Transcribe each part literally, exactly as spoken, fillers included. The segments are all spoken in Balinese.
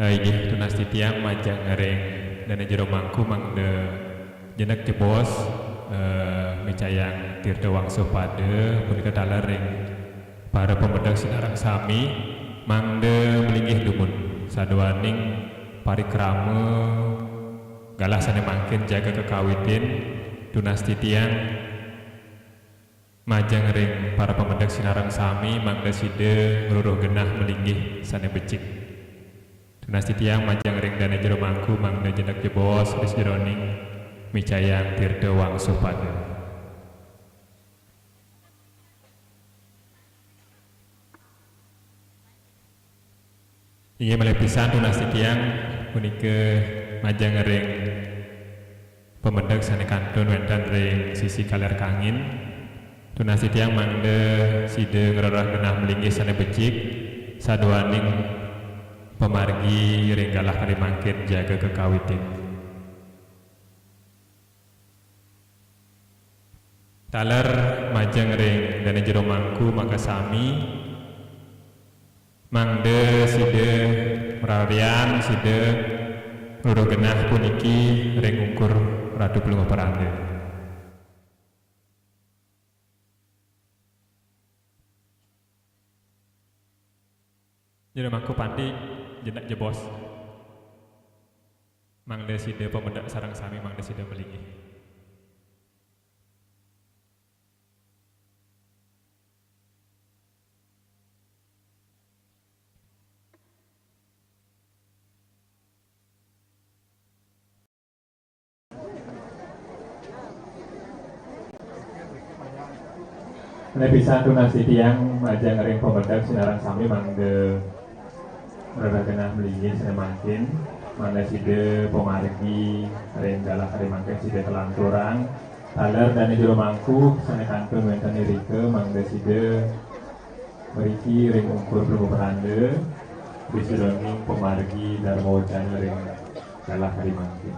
Eh, inggih tunas titiang majeng ring dané jero mangku mangda jenek jebos, eh, micayang tirta wangsuh pada punika taler ring para pamedek sinareng sami mangda malinggih dumun saduaning parikrama galah sané mangkin jaga kakawitin tunas titiang majeng ring para pamedek sinareng sami mangda sida ngruruh genah malinggih sané becik. Tunas titiang majeng ring dané jero mangku mangda jenek jebos ris jeroning micayang tirta wangsuh pada. Inggih malih pisan tunas titiang punika majeng ring pamedek sané kantun wénten ring sisi kaler kangin. Tunas titiang mangda sida ngrereh genah malinggih sané becik saduaning pamargi ring galah kadi mangkin jaga kakawitin. Taler majeng ring dané jero mangku makasami, mangda sida mararian, sida ngruruh genah puniki ring ungkur Ratu Palungguh Paranda. Jero mangku panti jenek jebos. Mangda sida pamedek sareng sami mangda sida malinggih. Malih pisan tunas titiang majeng ring pamedek sinareng sami mangda ngrereh genah malinggih sané mangkin, mangda sida pamargi ring galah kadi mangkin sida kalanturang. Taler dané jero mangku sané kantun wénten irika mangda sida mriki ring ungkur Palungguh Paranda, ris jeroning pamargi darma wacana ring galah kadi mangkin.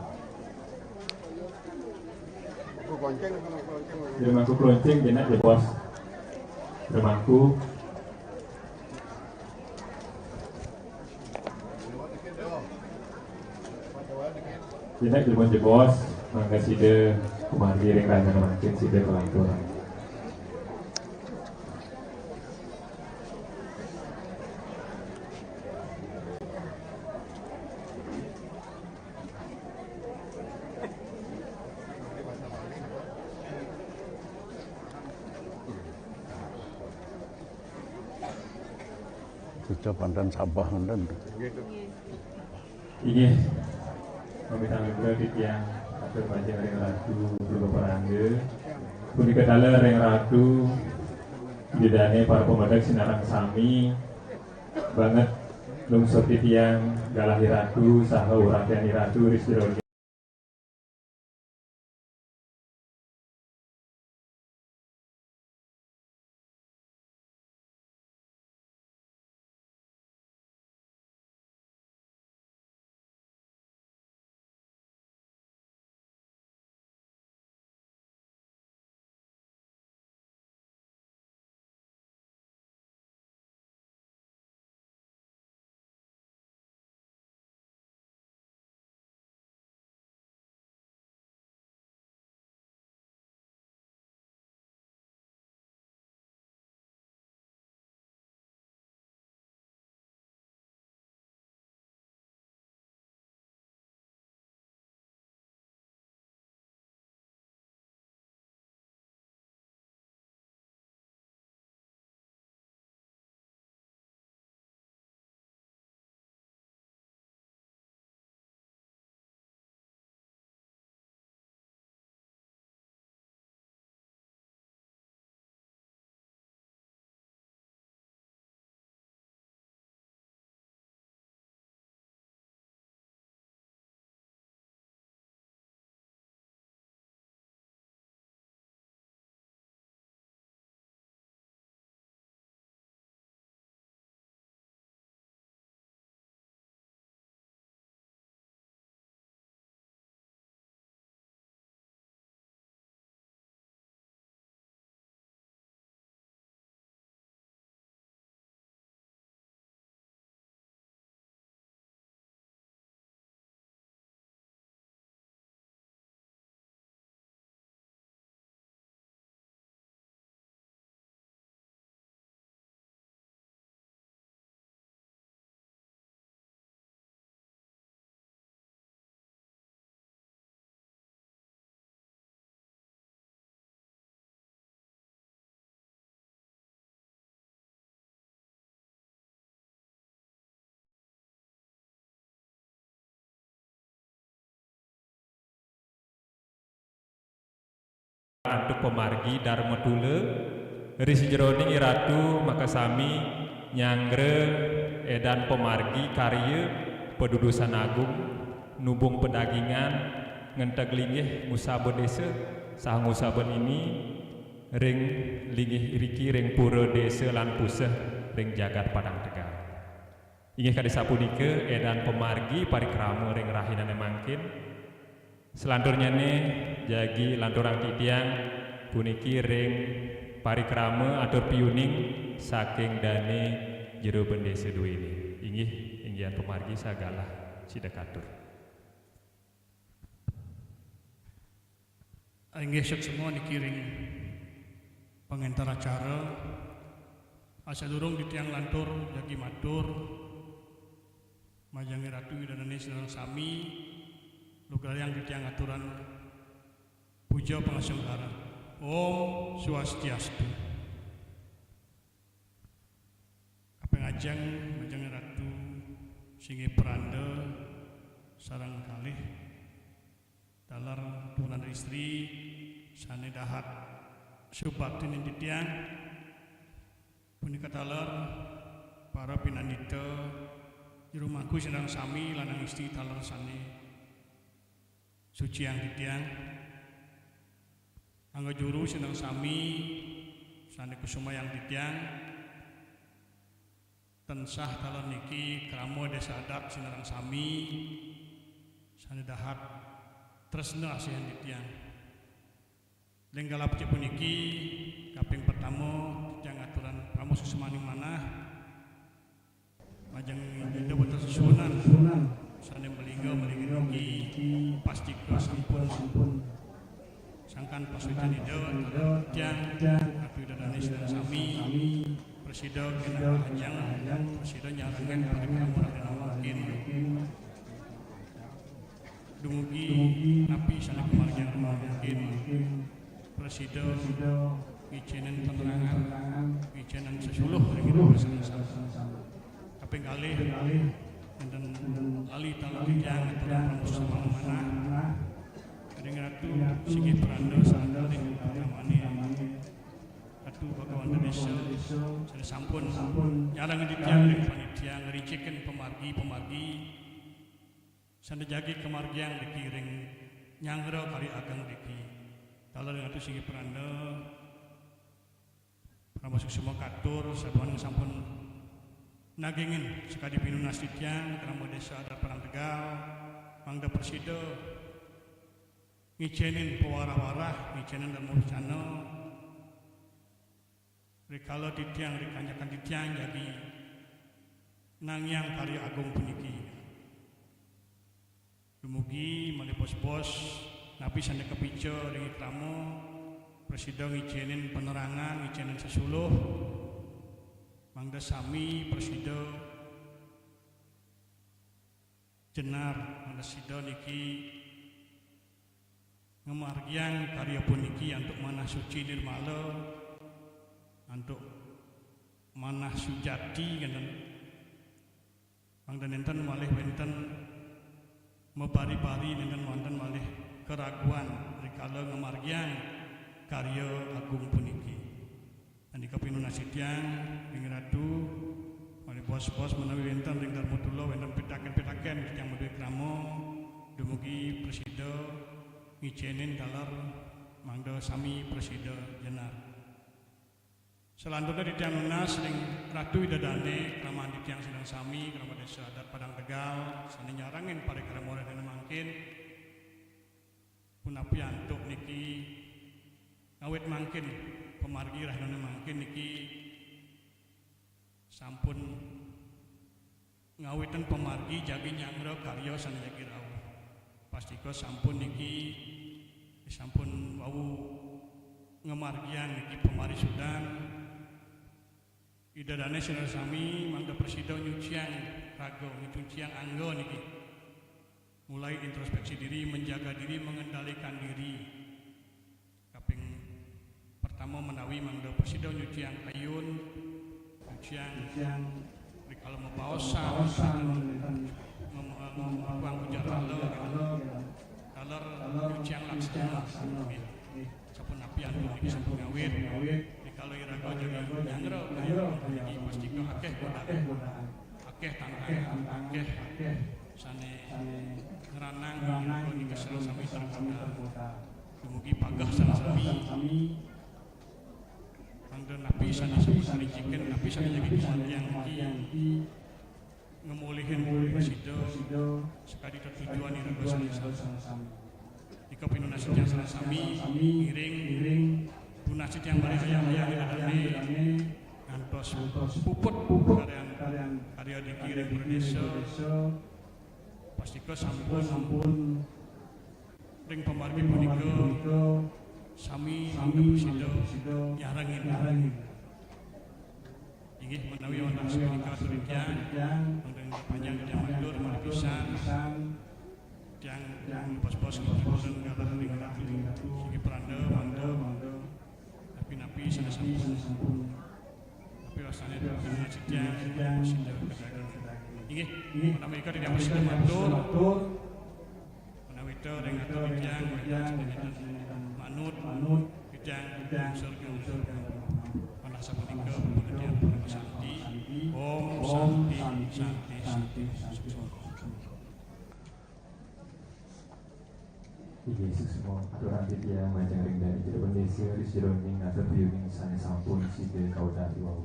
Jero mangku klonceng jenek jebos. Jero mangku. Jenek jero jebos, mangda sida pamargi ring rahina mangkin sida kalanturang. Suca panten sabeh ngenten. Inggih. Pamitan lugra titiang atur majeng ring Ratu Palungguh Paranda. Punika taler ring Ratu, ida dané para pamedek sinareng sami. Banget lungsur titiang galah Iratu saha uratian Iratu ris jero antuk pamargi Darmatula, ri sajeroning iratu makasami nyanggra edan pamargi karya padudusan agung, nubung padagingan, ngenteg linggih ngusaba desa, saha ngusaba nini ring linggih iriki ring pura desa lan puseh ring jagat Padang Tegal. Inggih kadi sapunika edan pamargi parikrama ring rahinane mangkin. Selanturnyané jagi lanturang titiang puniki ring parikrama atur piuning saking dané jero bendésa duéné. Inggih, inggih pamargi sagalah sida katur. Inggih suksma niki ring pangénter acara. Asadurung titiang lantur jagi matur, majeng Ratu Ida Dané sareng sami, lugrayang titiang aturang puja pangasanggara. Om Swastiastu. Kaping ajeng majeng Ratu Singgih Pranda sareng kalih taler tunan istri sané dahat subaktinin titiang. Punika taler para pinandita jero mangku sareng sami lanang istri taler sané suciang titiang. Angga juru sareng sami sané kusumayang titiang. Tansah taler niki krama desa adat sareng sami sané dahat tresna asihan titiang. Ring kala becik puniki, kaping pertama, titiang aturang parama suksmaning manah majeng Ida Putra Sesuunan sané malingga malingga niki pastika sampun sangkan pasuecan Ida, titiang Ratu Ida Dané sareng sami prasida genah ajeng, prasida nyarengin parikrama rahinane mangkin. Dumugi napi sané kamargiang ring mangkin, prasida ngicénin penerangan, ngicénin sesuluh ring ida sareng sami. Kaping kalih, nénten lali taler titiang aturang parama suksmaning manah ring Ratu Singgih Pranda sareng kalih putramané, Ratu Bagawan Désa, sané sampun nyarengin titiang ring panitia, ngrincikin pamargi-pamargi sané jagi kamargiang niki ring nyanggra karya ageng niki. Taler Ratu Singgih Pranda, parama suksma katur, sabuning sampun nagingin sakadi pinunas titiang, krama Désa Adat Padang Tegal, mangda prasida ngicénin pawarah-warah, ngicénin darma wacana, rikala titiang, rikanjekan titiang jagi nangiang karya agung puniki. Dumugi malih bos-bos, napi sané kapica ring krama, prasida ngicénin penerangan, ngicénin sesuluh, mangda sami prasida jenar, mangda sida niki ngamargiang karya puniki antuk manah suci nirmala, antuk manah sujati, ngénten. Mangda nénten malih wénten mabari-bari, nénten wénten malih keraguan rikala ngamargiang karya agung puniki. Andika pinunas titiang ring Ratu, malih bos-bos menawi wénten ring Darmatula, wénten pitaken-pitaken titiang madué krama, dumugi prasida ngicénin taler mangda sami prasida jenar. Salanturnya titiang nunas ring Ratu Ida Dané, kraman titiang sareng sami, krama Désa Adat Padang Tegal, sané nyarengin parikrama rahinané mangkin. Punapi antuk niki ngawit mangkin, pamargi rahinané mangkin niki sampun ngawitin pamargi jagi nyanggra karya sané jagi rauh. Pastika sampun niki, sampun wau ngamargiang niki pamarisudan. Ida Dané sareng sami mangda prasida nyuciang raga, nyuciang angga niki. Mulai introspeksi diri, menjaga diri, mengendalikan diri. Kaping pertama menawi mangda prasida nyuciang kayun, nyuciang rikala mabaosan, mem-, mem-, mem-, ujar rala, taler nyuciang laksana. Sapunapi antuk niki sampun ngawit, rikala iraga jaga nyanggra kaya puniki, pastika akéh godaan, akéh tantangan, akéh sané ngranang iraga niki sareng sami tergoda. Dumugi pageh sareng sami. Mangda napi sané sampun karinciken, napi sané jagi gumantiang niki ngemulihin sida sakadi tetujuan iraga sareng sami. Nika pinunas titiang sareng sami ngiring tunas titiang bari ayah-ayah ida dané ngantos puput karyan karya diki ring pradésa. Pastika sampun ring pamargi punika sami sida nyarengin. Inggih menawi wantah sapunika atur titiang, ingkang panjang titiang matur malih pisan. Titiang pos-pos ngipun galah ring Ratu. Sigi pranda mangda. Napi-napi sané sampun. Napi wastané titiang sida kadaging. Inggih, menawi nika titiang prasida matur. Menawi ta ring atur titiang, wénten manut, titiang surga. Wantah sapunika, titiang purna santi. Om Santi, Santi, Santi. Inggih, suksma aturang titiang majeng ring dané Jero Bendésa, ri sajeroning atur piuning sané sampun sida kaudati wau.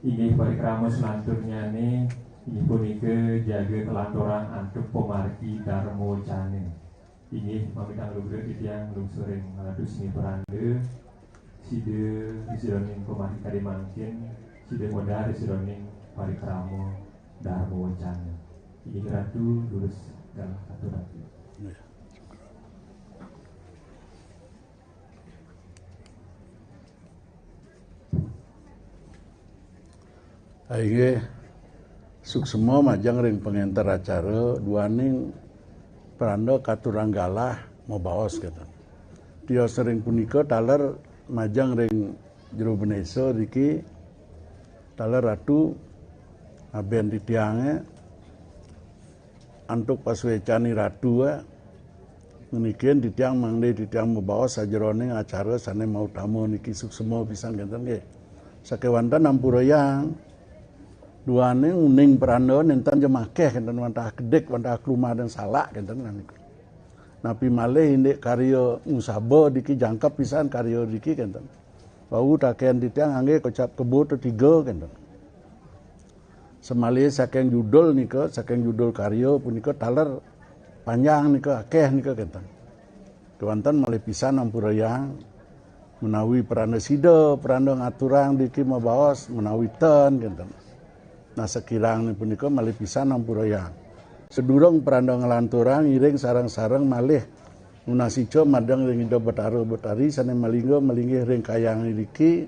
Inggih, parikrama salanturnyané inggih punika jaga kalanturang antuk pamargi Darma Wacana. Inggih, mamitang lugra titiang lungsuring Ratu Sini Peranda, sida ri sajeroning pamargi kadi mangkin, sida modar ri sajeroning parikrama Darma Wacana. Inggih Ratu, durus galah atur Ratu. Inggih, suksma majeng ring pangénter acara, duaning pranda katurang galah mabaos kénten. Tios ring punika taler majeng ring Jero Bendésa niki, taler Ratu, abén titiangé antuk pasuécan Ratu, eh, ngenikin titiang mangda titiang mabaos sajeroning acara sané mautama niki. Suksma pisan kénten nggih. Sakéwanten ampurayang, duaning uning pranda nénten ja makéh kénten, wantah kedik, wantah klumadeng salak kénten niku. Napi malih indik karya ngusaba niki, jangkep pisan karya niki kénten. Wau taken titiang nganggé kocap kebo tetiga kénten. Samalih saking judul nika, saking judul karya punika taler panjang nika, akéh nika kénten. Kéwanten malih pisan ampurayang menawi pranda sida, pranda ngaturang niki mabaos, menawi ten kénten. Nah, sakirangné punika malih pisan ampurayang. Sadurung pranda nglanturang, ngiring sareng-sareng malih nunas ica majeng ring Ida Betara Betari sané malingga malinggih ring kahyangan iriki,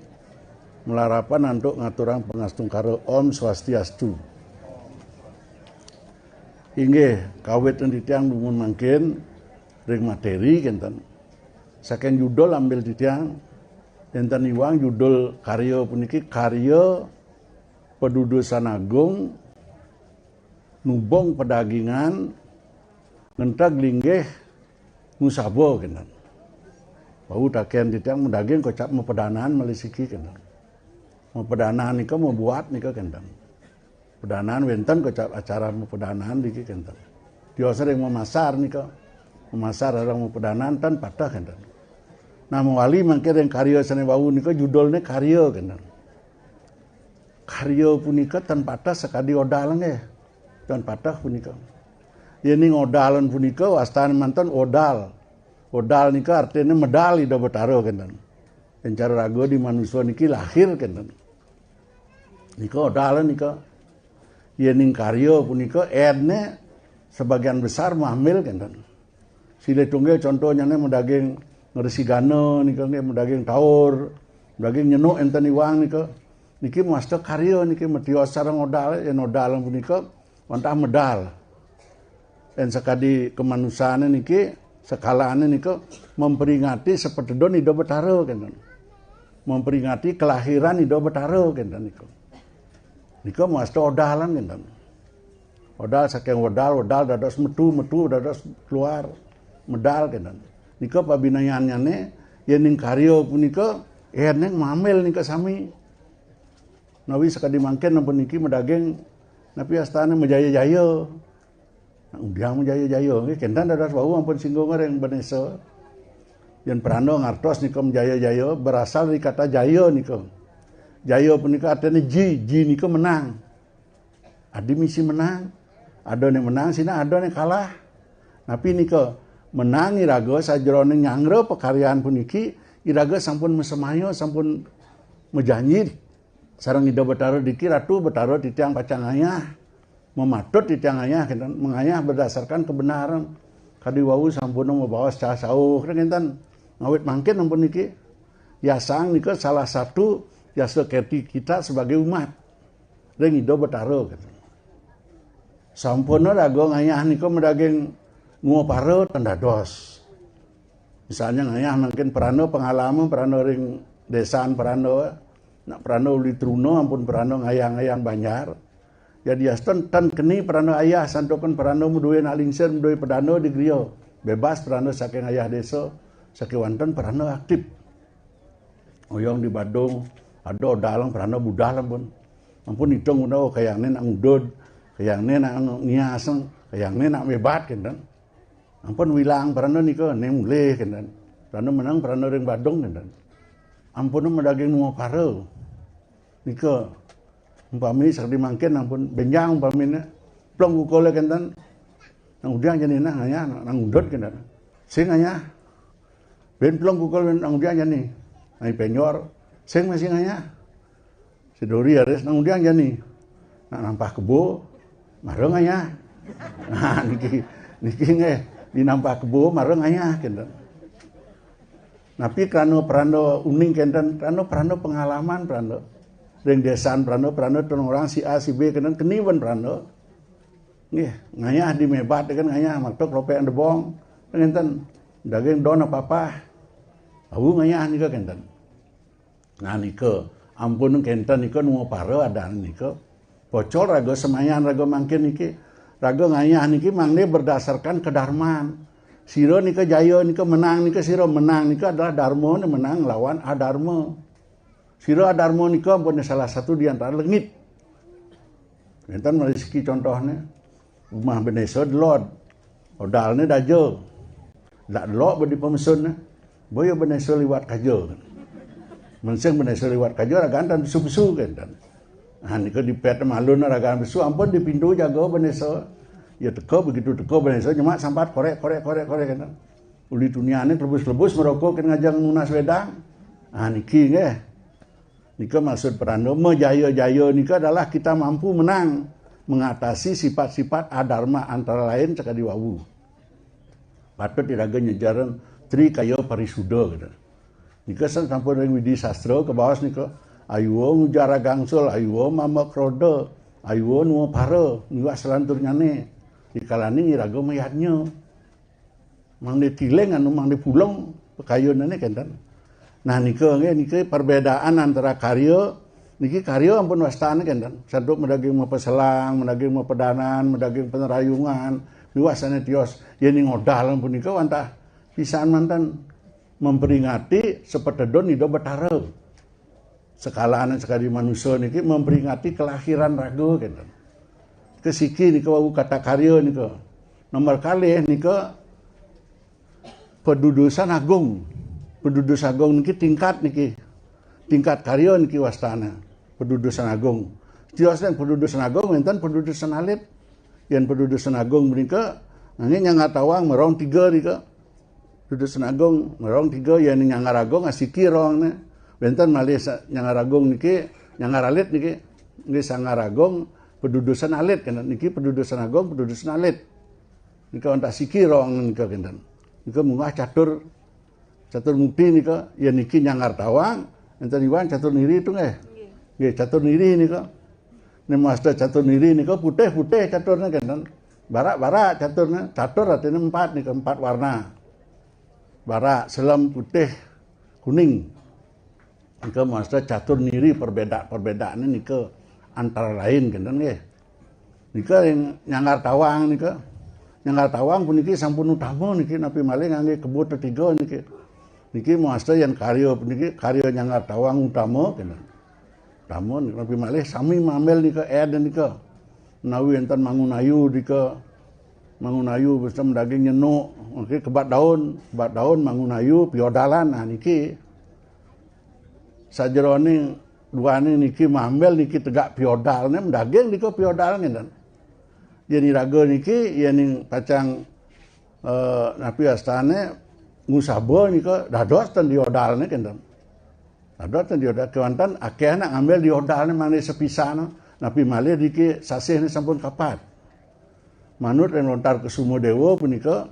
malarapan antuk ngaturang pangastungkara. Om Swastiastu. Inggih, kawit titiang dumun mangkin ring materi kénten. Saking judul ambil titiang, énten iwang judul karya puniki, karya padudusan agung, nubung padagingan, ngenteg linggih, ngusaba kénten. Wau taken titiang madaging kocap mapedanan malih siki kénten. Mapedanan nika mabuat nika kénten. Pedanan wénten kocap acara mapedanan niki kénten. Tios ring mamasar nika. Mamasar sareng mapedanan ten pateh kénten. Nah, mawali mangkin ring karya sané wau nika judulné karya kénten. Karya punika ten pateh sakadi odal nggih. Ten pateh punika. Yéning odalan punika wastané manten odal. Odal nika artiné medal Ida Betara kénten. Yén cara raga di manusa niki lahir kénten. Nika odalan nika. Yéning karya punika éné sebagian besar mamil kénten. Silih tunggil contohnyané madaging ngresigana nika nggih, madaging taur, madaging nyenuk énten iwang nika. Niki mawasta karya niki, matios sareng odal, yén odal punika wantah medal. Yén sakadi kamanusané niki, sekalané nika memperingati sapatedun Ida Betara kénten. Memperingati kelahiran Ida Betara kénten nika. Nika mawasta odalan kénten. Odal saking wedal, wedal dados metu, metu dados keluar, medal kénten. Nika pabinayannyané Yén ning karya punika, éneng mamel nika sami. Nawi sakadi mangkin ampun niki madaging napi astana majaya-jaya. Nah, udiang majaya-jaya, nggih, kénten dados wau ampun singgung ring Bendésa. Yén pranda ngartos nika majaya-jaya, berasal dari kata jaya nika. Jaya punika artiné ji, ji nika menang. Adi misi menang, ada né menang, sina ada né kalah. Napi nika menang iraga sajeroning nyanggra pakaryan puniki, iraga sampun masemaya, sampun majanji sareng Ida Betara driki, Ratu Betara titiang pacang ngayah, mamatut titiang ngayah, kénten, mangayah berdasarkan kebenaran. Kadi wau sampun mabaos cah sauh, kénten. Ngawit mangkin ampun niki, yasang nika salah satu yasa kerti kita sebagai umat ring Ida Betara, kénten. Sampun raga ngayah nika madaging nuapara, ten dados. Misalnya ngayah mangkin pranda pengalaman, pranda ring désan pranda, nak pranda uli truna ampun pranda ngayah-ngayah banjar. Jadi yastan ten keni pranda ayah santukan pranda madué nak lingsir, madué pedanda di griya. Bebas pranda saking ayah désa, sakéwanten pranda aktif. Oyong di Badung, ada odalang pranda budal ampun. Ampun itung, oh, kayangné nak ngudud, kayangné nak ngiasang, kayangné nak mébat, kénten. Ampun wilang pranda nika, né mulih, kénten. Pranda menang, pranda ring Badung, kénten. Ampun madaging nuapara. Nika, umpami sakadi mangkin ampun bénjang umpamine, plong kukulé, kénten. Nang udiang jani nah ngayah, nang ngudud, kénten. Sing ngayah. Bén plong kukul nang udiang jani. Nang penjor, sing masih ngayah. Si Dori aris nang udiang jani. Nak nampah kebo, mara ngayah. Nah, niki, niki nggih, di nampah kebo mara ngayah, kénten. Napi krana pranda uning, kénten, krana pranda pengalaman, pranda ring désan pranda, pranda ten orang si A, si B, kénten, keni ban pranda. Nggih, ngayah di mébat, kan, ngayah matuk lopek debong, kénten, daging don apa-apa. Awu ngayah nika, kénten. Nah, nika, ampun, kénten nika nuapara adan nika. Pocol raga semayan raga mangkin niki. Raga ngayah niki mangda berdasarkan kedarman. Sira nika jaya nika menang nika, sira menang nika adalah darma menang lawan adarma. Sira adarma nika ampun salah satu di antara lengit. Kénten malih siki contohné. Umah Bendésa delod. Odalné daja. Dak delok bedi pamesunné. Boya Bendésa liwat kaja. Mensing Bendésa liwat kaja, ragan tan pesu-pesu, kénten. Ah, nika dipet malun ragan pesu, ampun di pintu jaga Bendésa. Ya teka, begitu teka Bendésa nyemak sampat korek, korek, korek, korek, kénten. Uli tuniané kelebus-kelebus merokok, kén ngajeng nunas wedang. Ah, niki nggih. Nika maksud pranda, majaya-jaya nika adalah kita mampu menang mengatasi sifat-sifat adarma, antara lain sakadi wau. Patut iraga nyejaran Tri Kaya Parisuda, gitu. Nika san sampun ring Widi Sastra kabaos nika, ayua ngujar agangsul, ayua mama kroda, ayua nuapara, miwah salanturnyané. Dikalaning iraga mayadnya. Mangda tiling anu mangda pulung pakayunané, kénten. Nah, nika nggih, nika perbedaan antara karya, niki karya ampun wastane, kénten. Santuk madaging mapaselang, madaging mapadanan, madaging panerayungan, miwah sané tios. Yén ing odal punika wantah pisan manten memperingati sapatedun Ida Betara. Sekalane sakadi manusa niki memperingati kelahiran raga, kénten. Kesiki nika wau kata karya nika. Nomor kalih nika padudusan agung. Padudus agung niki tingkat niki. Tingkat karya niki wastane. Padudusan agung. Tiosne padudusan agung, wenten padudusan alit. Yen padudusan agung menika, nanging nyanggar tawang merong tiga nika. Dudusan agung, merong tiga, ya, ni nyanggar agung, asiki rong ne. Wenten malih sa-, nyanggar agung niki, nyanggar alit niki. Nggih, sanggar agung, padudusan alit, kenten. Niki padudusan agung, padudusan alit. Nika wantah siki rong nika, kenten. Nika munggah catur, catur mukti nika, ya niki nyanggar tawang, enten iwan catur niri tu nggih. Nggih. Nggih, catur niri nika. Ni masta catur niri nika putih-putih caturnya, kenten. Barak-barak caturnya, catur artinya empat nika, empat warna. Barak, selem, putih, kuning. Nika masta catur niri perbeda-, perbedaannya nika antara lain, kenten nggih. Nika yang nyanggar tawang nika. Nyanggar tawang puniki sampun utama niki, napi malih ngangge kebo tetiga niki. Niki mawasta yan karya niki karya nyanggar tawang utama kena. Utama niki napi malih sami mambel nika ed nika. Menawi enten mangun ayu nika, mangun ayu bisa daging nyenuk, niki kebat daun, kebat daun mangun ayu piodalan, nah niki. Sajeroning duaning niki mambel niki tegak piodal ne, daging nika piodal ngenten. Yen iraga niki, yen pacang, eh, napi astane ngusaba nika dados ten diodal ne kenten. Dados ten diodal kewanten akeh nak ngambil diodal ne mangke sepisan, napi malih niki sasih ne sampun kapat. Manut ring lontar Kesuma Dewa punika,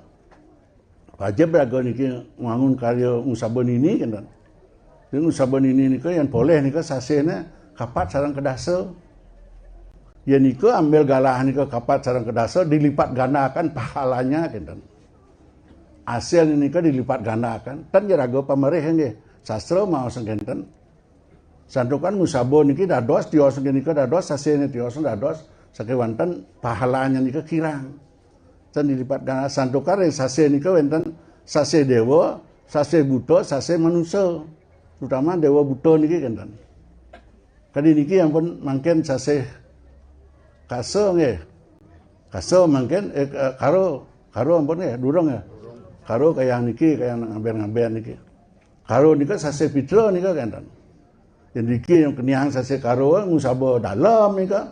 wajib raga niki ngwangun karya ngusaba nini kenten. Jadi ngusaba nini nika yang poleh nika sasih ne kapat sareng kedasa. Ya nika ambil galah nika kapat sareng kedasa dilipat gandakan pahalanya kenten. Hasil nika dilipat gandakan. Ten ya raga pamerih nggih. Sastra maos kenten. Santukan ngusaba niki dados tios nika dados sasih ne tios dados sakewanten pahalanya nika kirang. Ten dilipat gandakan santukan ring sasih nika wenten sasih dewa, sasih buta, sasih manusa. Terutama dewa buta niki kenten. Kadi niki ampun mangkin sasih kasa nggih. Kasa mangkin eh, eh, karo karo ampun nggih, durung ya. Karo kayang niki, kayang ngaben-ngaben niki. Karo nika sasih pitra nika kenten. Yang niki yang keniang sasih karo ngusaba dalam nika.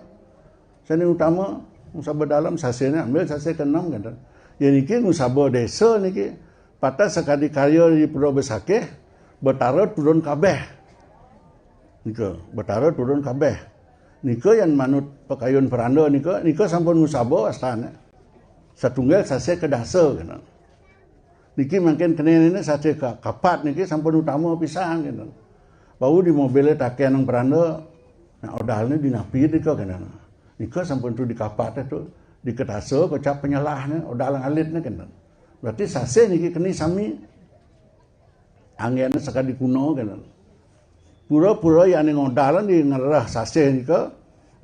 Seni utama ngusaba dalam sasihnya ambil sasih keenam kenten. Yang niki ngusaba desa niki patah sakadi karya di Pura Besakih, Betara turun kabeh. Nika, Betara turun kabeh. Nika yang manut pakayun peranda nika, nika sampun ngusaba wastane. Satunggal sasih kedasa kena. Niki mangkin kene ini sasih ka-, kapat niki sampun utama pisan kena. Bau di mobil taken nang peranda, nah odalne dinapi nika kena. Nika sampun tu dikapat tu, diketasa kocap penyelahne, odal ngalitne kena. Berarti sasih niki keni sami anggene sakadi kuna kenten. Pura-pura yane ngodal di ngerereh sasih nika,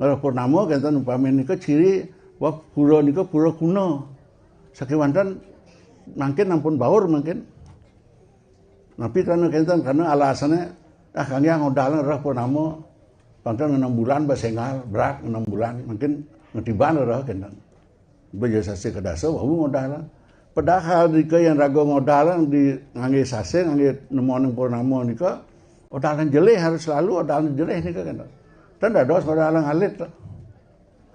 ngerereh purnama kenten umpami nika ciri wah pura nika pura kuna. Sakewanten mangkin ampun baur mangkin. Napi karena kenten karena alasane ah kangge ngodal ngerereh purnama. Pangkal enam bulan basenggal, berat enam bulan, mangkin ngetiban rereh kenten. Beja sasih kedasa wau ngodal. Padahal nika yang raga ngodal di ngangge sasih, ngangge nemoning purnama nika, odalan jelih harus selalu odalan jelih nika kan. Ten dados odalan alit.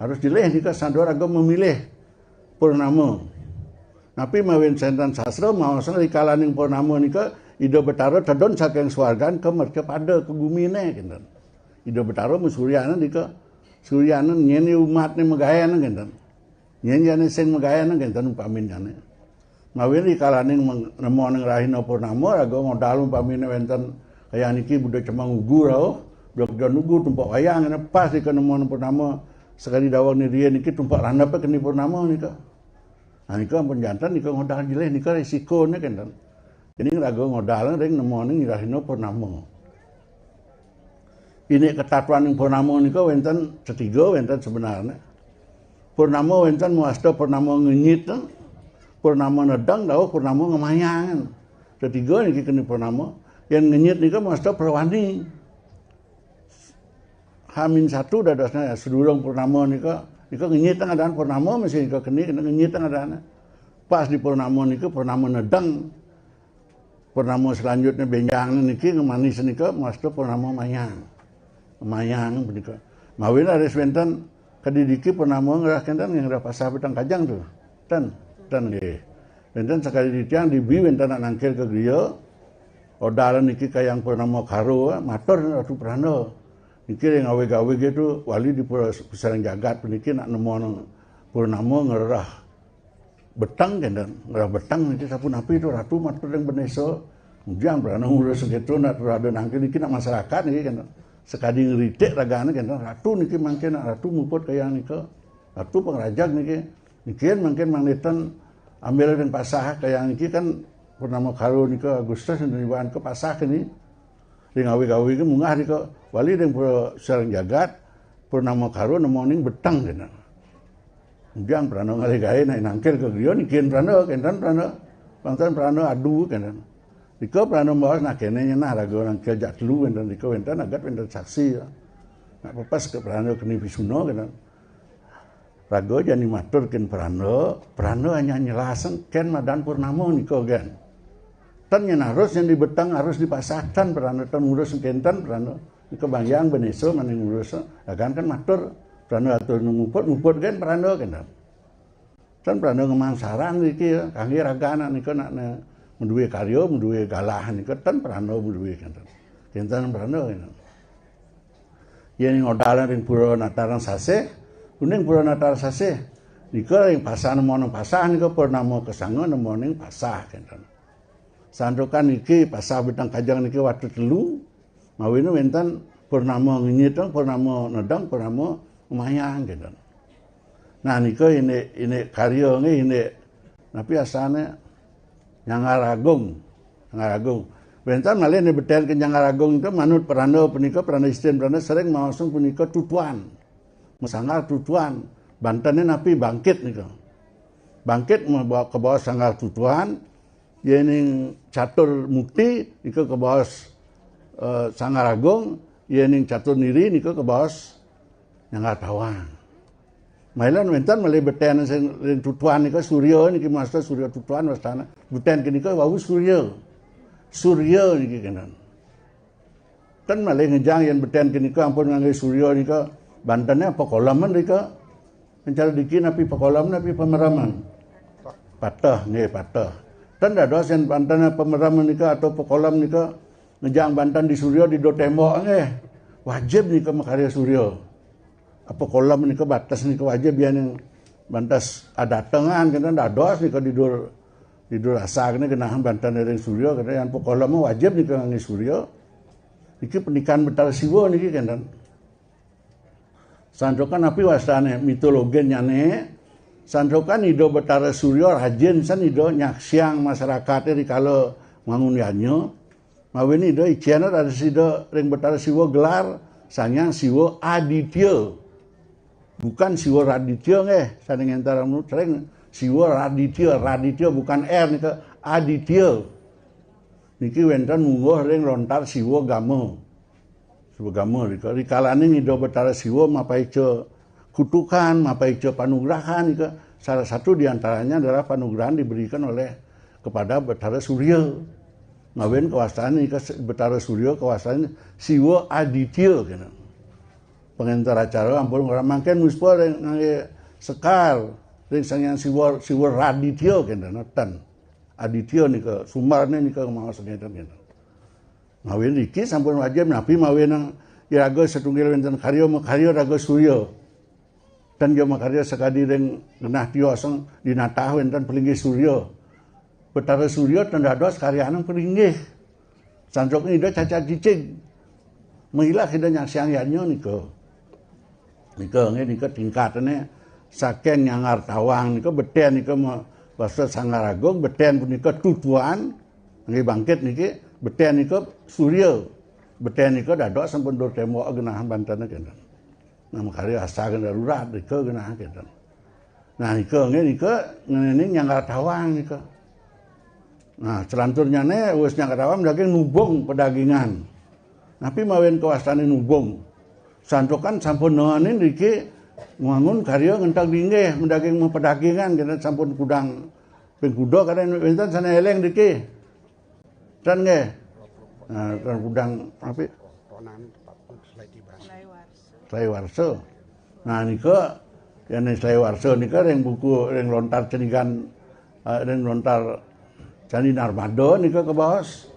Harus jelih nika sandua raga memilih purnama. Napi mawin senten sastra maosang rikalaning purnama nika Ida Betara tedun saking swargan ke mercapada ke gumine kenten. Ida Betara masuryanan nika suryanan nyen umatne magayan kenten. Nyen jane sing magayan kenten umpamin jane. Mawin rikalaning meng-, nemoning rahina purnama raga ngodal umpamine wenten kaya niki Buda Cemang Ugu rauh, Buda Kejon Ugu tumpuk wayang ngene pas nika nemoning purnama sekali dawang ni riyen niki tumpuk randepe keni purnama nika. Nah, nika ampun janten nika ngodal jelih nika risikone kenten. Ini raga ngodal ring nemoning rahina purnama. Ini ketatuaning purnama nika wenten setiga wenten sebenarnya. Purnama wenten muasta purnama ngenyit, purnama nedeng dawuh purnama ngemayang. Ketiga niki keni purnama. Yang ngenyit nika muasta perwani. Hamin satu dadosnya sedurung purnama nika, nika ngenyit ngadan purnama mesti nika keni kena ngenyit ngadan. Pas di purnama nika purnama nedeng. Purnama selanjutnya benjang niki ngemanis nika muasta purnama mayang. Mayang punika. Mawin aris wenten kedidiki purnama ngerah kenten ngerah pasah betang kajang tu. Ten, ten nggih. Wenten sekali di tiang dibi wenten nak nangkil ke griya. Odal niki kayang purnama karo matur Ratu Pranda. Niki ring awig-awig itu wali di pura pusarang jagat puniki nak nemu purnama ngerah beteng kenten, ngerah beteng niki sapunapi tu ratu matur ring benesa. Ujang prana ngurus gitu nak rada nangkil niki nak masyarakat niki kenten. Sekadi ngeritik ragane kenten ratu niki mangkin nak ratu muput kayang nika. Ratu pangrajag niki. Niki mangkin mangnitan ambil ring pasah kayang niki kan purnama karo nika Agustus niwan ke pasah kini. Ring awig-awig munggah nika wali ring pura sareng jagat purnama karo nemoning beteng kenten. Ujang prana ngalih gawe naik nangkil ke griya nikin prana kenten prana. Pangtan prana adu kenten. Nika pranda mabaos, nah, kene nyenah raga nangkil jak telu wenten nika, wenten agat wenten saksi, ya. Nak pepas ke pranda keni pisuna kenten. Raga jani matur ken pranda, pranda hanya nyelasang ken madan purnama nika gen. Ten nyen harus nyen dibeteng harus dipasah ten pranda ten ngurus kenten pranda. Nika bangyang benesa mani ngurus, dagan kan matur pranda atur nguput, nguput gen pranda kenten. Ten pranda ngemangsaran iki ya, kangge ragane nika nak ne, menduwe karya, menduwe galah nika ten pranda menduwe kenten. Kenten pranda kenten. Yen ngodalan ring pura Nataran Sasih, uning pura Nataran Sasih. Nika ring pasah nemo ning pasah nika purnama kesanga nemo ning pasah kenten. Santukan niki pasah Bintang Kajang niki watu telu, mawine wenten purnama ngenyit, purnama nedeng, purnama emayang kenten. Nah, nika ini, ini karya nggih, ini napi asane Nyanggar Agung. Nyanggar Agung. Wenten malih ini beten ke Nyanggar Agung itu manut pranda punika, pranda istin pranda sering maosang punika tutuan. Masanggar tutuan. Bantene napi bangkit nika. Bangkit mabawa ke bawah sanggar tutuan, yening catur mukti nika ke bawah, eh, Sanggar Agung, yening catur niri nika ke bawah Nyanggar Tawang. Mailan wenten malih beten sing ring tutuan nika surya niki masta surya tutuan wastana. Beten kenika wau surya. Surya niki kenen. Ten malih ngejang yen beten kenika ampun ngangge surya nika bantene apa kolemen nika. Encal diki napi pakolem napi pamereman. Pateh nggih pateh. Ten dados yen bantene pamereman nika atau pakolem nika ngejang banten di surya di do tembok nggih. Wajib nika makarya surya. Apa kolam nika batas nika wajib yen yang bantas adatengan kenten dados nika didur, didur asa kene genahan banten ring surya kenten yang apa kolam wajib nika ngangge surya. Niki pendidikan Betara Siwa niki kenten. Santukan napi wastane mitologinyane? Santukan Ida Betara Surya rajin san Ida nyaksiang masyarakate rikala mangun yanya. Mawin Ida icen ada sida ring Betara Siwa gelar Sang Hyang Siwa Aditya. Bukan Siwa Raditya nggih, sane ngentara menurut sering Siwa Raditya, Raditya bukan R nika, Aditya. Niki wenten mungguh ring lontar Siwa Gama. Siwa Gama rika, rikalane Ida Betara Siwa mapaica kutukan, mapaica panugrahan nika salah satu di antaranya adalah panugrahan diberikan oleh kepada Betara Surya. Ngawin kewasaan nika Betara Surya kewasaan Siwa Aditya kena. Pengentar acara ampun ora mangken muspa ring ngangge sekar ring Sang Hyang Siwa, Siwa Raditya kena ten. Aditya nika sumarne nika maos ngeten kena. Mawin riki sampun wajib napi mawin iraga setunggal wenten karya makarya raga surya. Tan ya makarya sakadi ring genah tiosang dinatah wenten pelinggih surya. Betara Surya tan dados karyanang pelinggih. Santukan Ida cacat cicing. Mailah Ida nyaksiang yadnya nika. Nika nggih nika tingkatane saking Nyanggar Tawang nika beten nika ma-, basa Sanggar Agung beten punika tutuan nggih bangkit niki beten nika surya. Beten nika dados sampun dur tembok genahan bantene kenten. Nah, makarya asal darurat nika genah kenten. Nah, nika nggih nika ngening Nyanggar Tawang nika. Nah, selanturnyane wis Nyanggar Tawang daging nubung pedagingan. Napi mawin kewastane nubung? Santukan sampun naenin riki ngwangun karya ngenteg linggih medaging pedagingan kenten sampun kudang ping kuda kenten wenten sane eleng riki. Tan nggih. Nah, tan kudang api? Tonan, Pak, selai tiba. Selai warsa. Nah, nika, yane selai warsa nika ring buku, ring lontar Cenigan, eh, ring lontar Candi Narmada nika kebaos.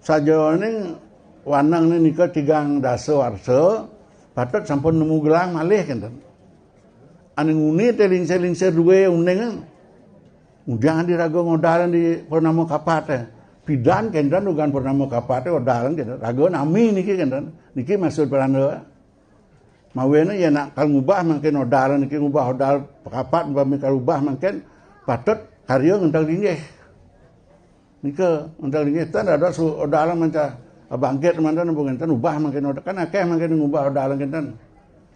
Sajawaning wanangne nika tigang dasa warsa, patut sampun nemu gelang malih kenten. Ane nguni te lingsir-lingsir duwe uning. Ngudiang diraga ngodal di purnama kapat, eh. Pidan kenten dugan purnama kapat, eh, odal kenten. Raga nami niki kenten. Niki maksud pranda. Mawene yen nak kal ngubah mangkin odal niki ngubah odal kapat umpami kal ubah mangkin patut karya ngenteg linggih. Nika, ngenteg linggih tan dados su-, odalan manca bangkit manten napa ngenten ubah mangkin odalan. Kan akeh mangkin ngubah odalan kenten.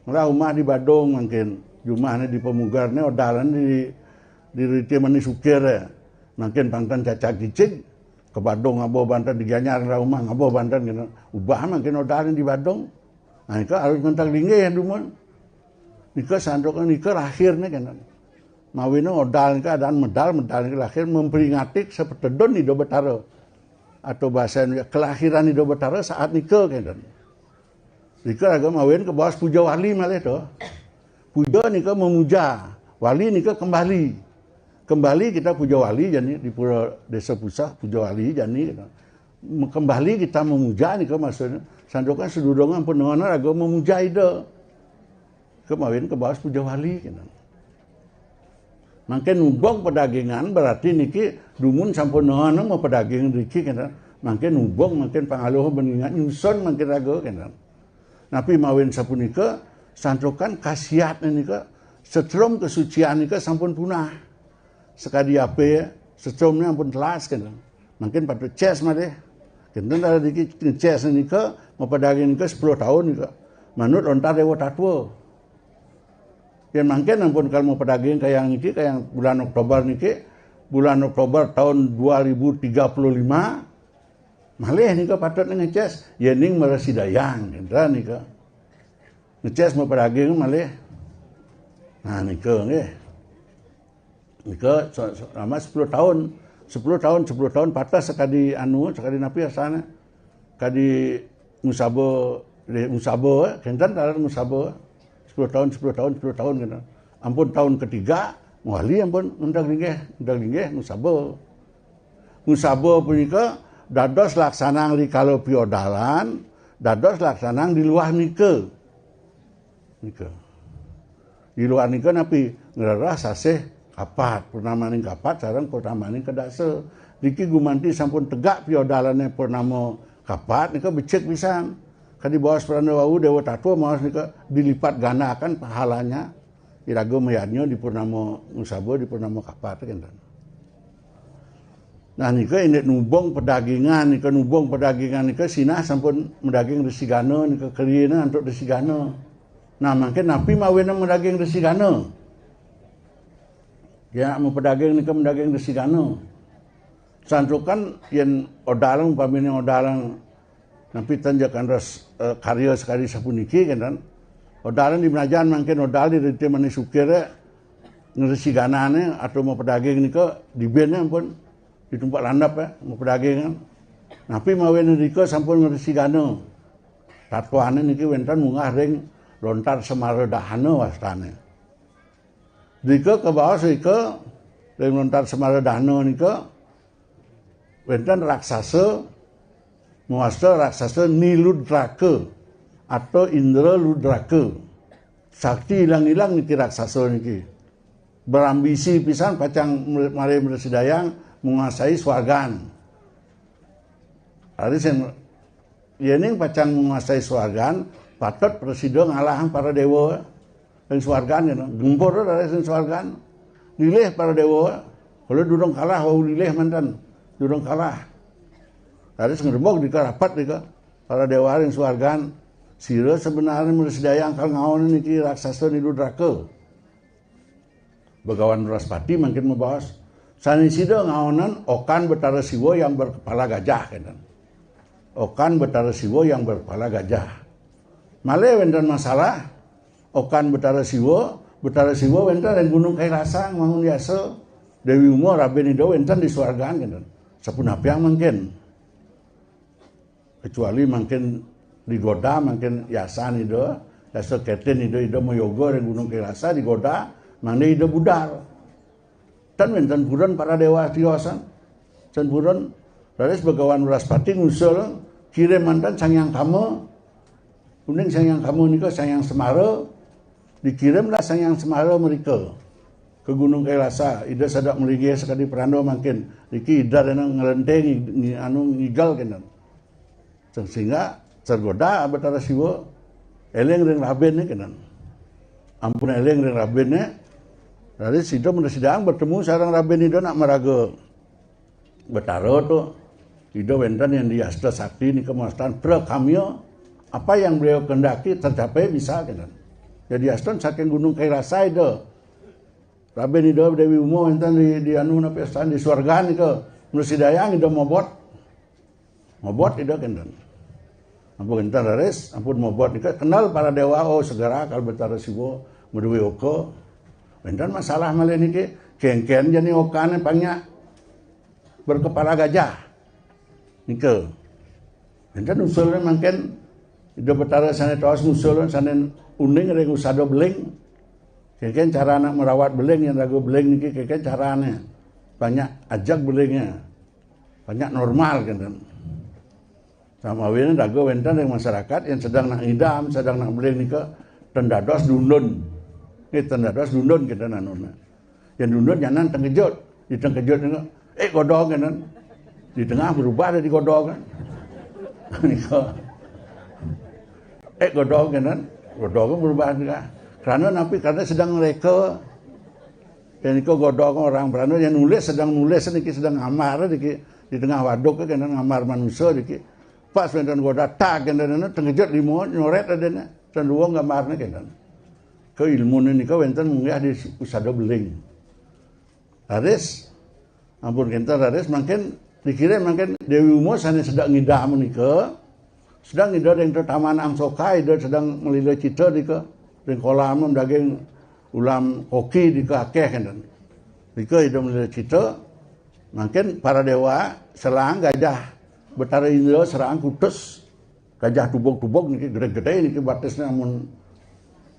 Ngelah umah di Badung mangkin, jumahne di Pemugarne odalan di, di Riti Manis Ukir, eh. Mangkin pang tan cacak cicing. Ke Badung ngaba banten, di Gianyar Raumah ngaba banten kena. Ubah mangkin odal di Badung. Nah, nika harus ngentak linggih dumun. Nika santukan nika lahir nih kena. Mawina odal nika adaan medal, medal nika lahir memperingati sapatedun Ida Betara. Atau bahasa Indonesia, kelahiran Ida Betara saat nika kena. Nika raga mawin kabaos puja wali malih to. Puja nika memuja, wali nika kembali. Kembali kita puja wali jani di pura Desa Puseh puja wali jani. Kembali kita memuja nika maksudnya. Santukan sadurunge ampun nengona raga memuja Ida. Kemawin kabaos puja wali kena. Mangkin nubung pedagingan berarti niki dumun sampun nengona mapadaging niki kena. Mangkin nubung, mangkin pangaluh beningan nyusun mangkin raga kena. Napi mawin sapunika, santukan khasiat nika, setrum kesucian nika sampun punah. Sakadi ape, setrumnya ampun telas kena. Mangkin patut ces malih. Kinten ada dikit ces nika, mapadaging nika sepuluh tahun nika. Manut lontar Dewa Tatwa. Yen mangkin ampun kal mapadaging kayang niki, kayang bulan Oktober niki, bulan Oktober tahun dua ribu tiga puluh lima, malih nika patut ngeces, yening mresidayang, kinten nika. Ngeces mapadaging malih. Nah, nika nggih. Nika se-, se-, selama sepuluh tahun. Sepuluh tahun, sepuluh tahun patah sakadi anu, sakadi napi asane. Kadi ngusaba, eh, ngusaba, kinten taler ngusaba. Sepuluh tahun, sepuluh tahun, sepuluh tahun kinten. Ampun tahun ketiga, wali ampun ngentak linggih, ngentak linggih ngusaba. Ngusaba punika dados laksanang rikala piodalan, dados laksanang di luar nika. Nika. Di luar nika napi? Ngrereh sasih kapat, purnamaning kapat sareng purnamaning kedasa. Niki gumanti sampun tegak piodalane purnama kapat nika becik pisan. Kadi baos pranda wau Dewa Tatwa maos nika dilipat gandakan pahalanya. Iraga mayadnya di purnama ngusaba, di purnama kapat kinten. Nah, nika indik nubung pedagingan, nika nubung pedagingan nika sinah sampun madaging Resi Gana nika kerina antuk Resi Gana. Nah, mangkin napi mawina madaging Resi Gana? Ya, mapadaging nika madaging Resi Gana. Santukan yen odalang, umpamine odalang napi ten ja kantos, eh, karya sakadi sapuniki kinten. Odalang di Menajan mangkin odal di Riti Manis Ukir, eh, ngresi ganane atau mapadaging nika dibene ampun ditumpak landep, eh, mapadaging. Napi mawin rika sampun ngresi gana. Tatwane niki wenten munggah ring lontar Semara Dahana wastane. Rika kabaos rika ring lontar Semara Dahana nika wenten raksasa, mawasta raksasa Niludraka atau Indra Ludraka. Sakti ilang-ilang niki raksasa niki. Berambisi pisan pacang mre-, mare mresidayang menguasai swargan. Ari sing yening pacang menguasai swargan, patut prasida ngalahang para dewa ring swargan, ya, gempur dari sing swargan. Lilih para dewa, kalau durung kalah, wau lilih manten, durung kalah. Dari sing rembug dika rapat dika, para dewa ring swargan, sira sebenarnya mresidayang kal ngaon niki raksasa Niludraka. Begawan Wraspati mangkin mabaos, sane sida ngaonan Okan Betara Siwa yang berkepala gajah, kenten. Okan Betara Siwa yang berkepala gajah. Malih wenten masalah, Okan Betara Siwa, Betara Siwa wenten ring Gunung Kailasa ngwangun yasa, Dewi Uma rabi Ida wenten di swargan, kenten. Sapunapiang mangkin? Kecuali mangkin digoda, mangkin yasan Ida, yasa keten Ida, Ida mayoga ring Gunung Kailasa digoda, mangda Ida budal. Tan wenten purun para dewa tiosan. Tan purun, raris Begawan Wraspati ngusul kirim manten Sang Hyang Kama, uning Sang Hyang Kama nika Sang Hyang Semara, dikirimlah Sang Hyang Semara mrika ke Gunung Kailasa. Ida sada mlinggih sakadi pranda mangkin. Niki Ida rena ngrente ngi-, ngi-, anu ngigel kenten. Sehingga tergoda Betara Siwa eling ring rabine kenten. Ampun eling ring rabine. Dari situ mresidayang bertemu sareng rabin Ida nak maraga Betara tu. Ida wenten yang di Asta Sakti nika mawastan prakamya, apa yang beliau kehendaki tercapai bisa, kenten. Jadi aston saking Gunung Kailasa Ida. Rabin Ida Dewi Uma wenten di, di anu napi astan di swargan nika. Mresidayang Ida mobot Mobot Ida kenten. Ampun kenten raris, ampun mobot nika kenal para dewa, oh segera kalau Betara Siwa madué oka. Wenten masalah malih niki, kéngkén jani okané panyak berkepala gajah. Nika. Wenten usulné mangkin Ida Betara sané tos ngusul sané uning ring usada beling. Kéngkén cara anak merawat beling, yang raga beling niki kéngkén carané. Panyak ajeg belingnya. Panyak normal kenten. Samawinan raga wenten ring masyarakat yang sedang nak ngidam, sedang nak beling nika ten dados dundun. Nggih, ten dados dundun kenten anuna. Yang dundun nyanan tengkejut. Di tengkejut nika, "Eh, godog," kenten. Di tengah berubah dadi godog kan. Nika. "Eh, godog," kenten. Godog berubah nika. Karena napi? Karena sedang reka. Yang nika godog orang beranda yang nulis, sedang nulis niki, sedang ngambar niki di tengah waduk kenten, ngambar manusia niki. Pas wenten godog, tag kenten, tengkejut lima nyoret adanya. Ten dua gambarnya kenten. Ke ilmu nika wenten munggah di usada beling. Raris, ampun kenten raris, mangkin dikira mangkin Dewi Uma sané sedang ngidam nika, sedang Ida ring taman Angsoka, Ida sedang melila cita nika, ring kolam daging ulam koki nika akéh kenten. Nika Ida melila cita, mangkin para dewa selang gajah Betara Indra serang kutus. Gajah tubog-tubog niki gedé-gedé niki batisné amun,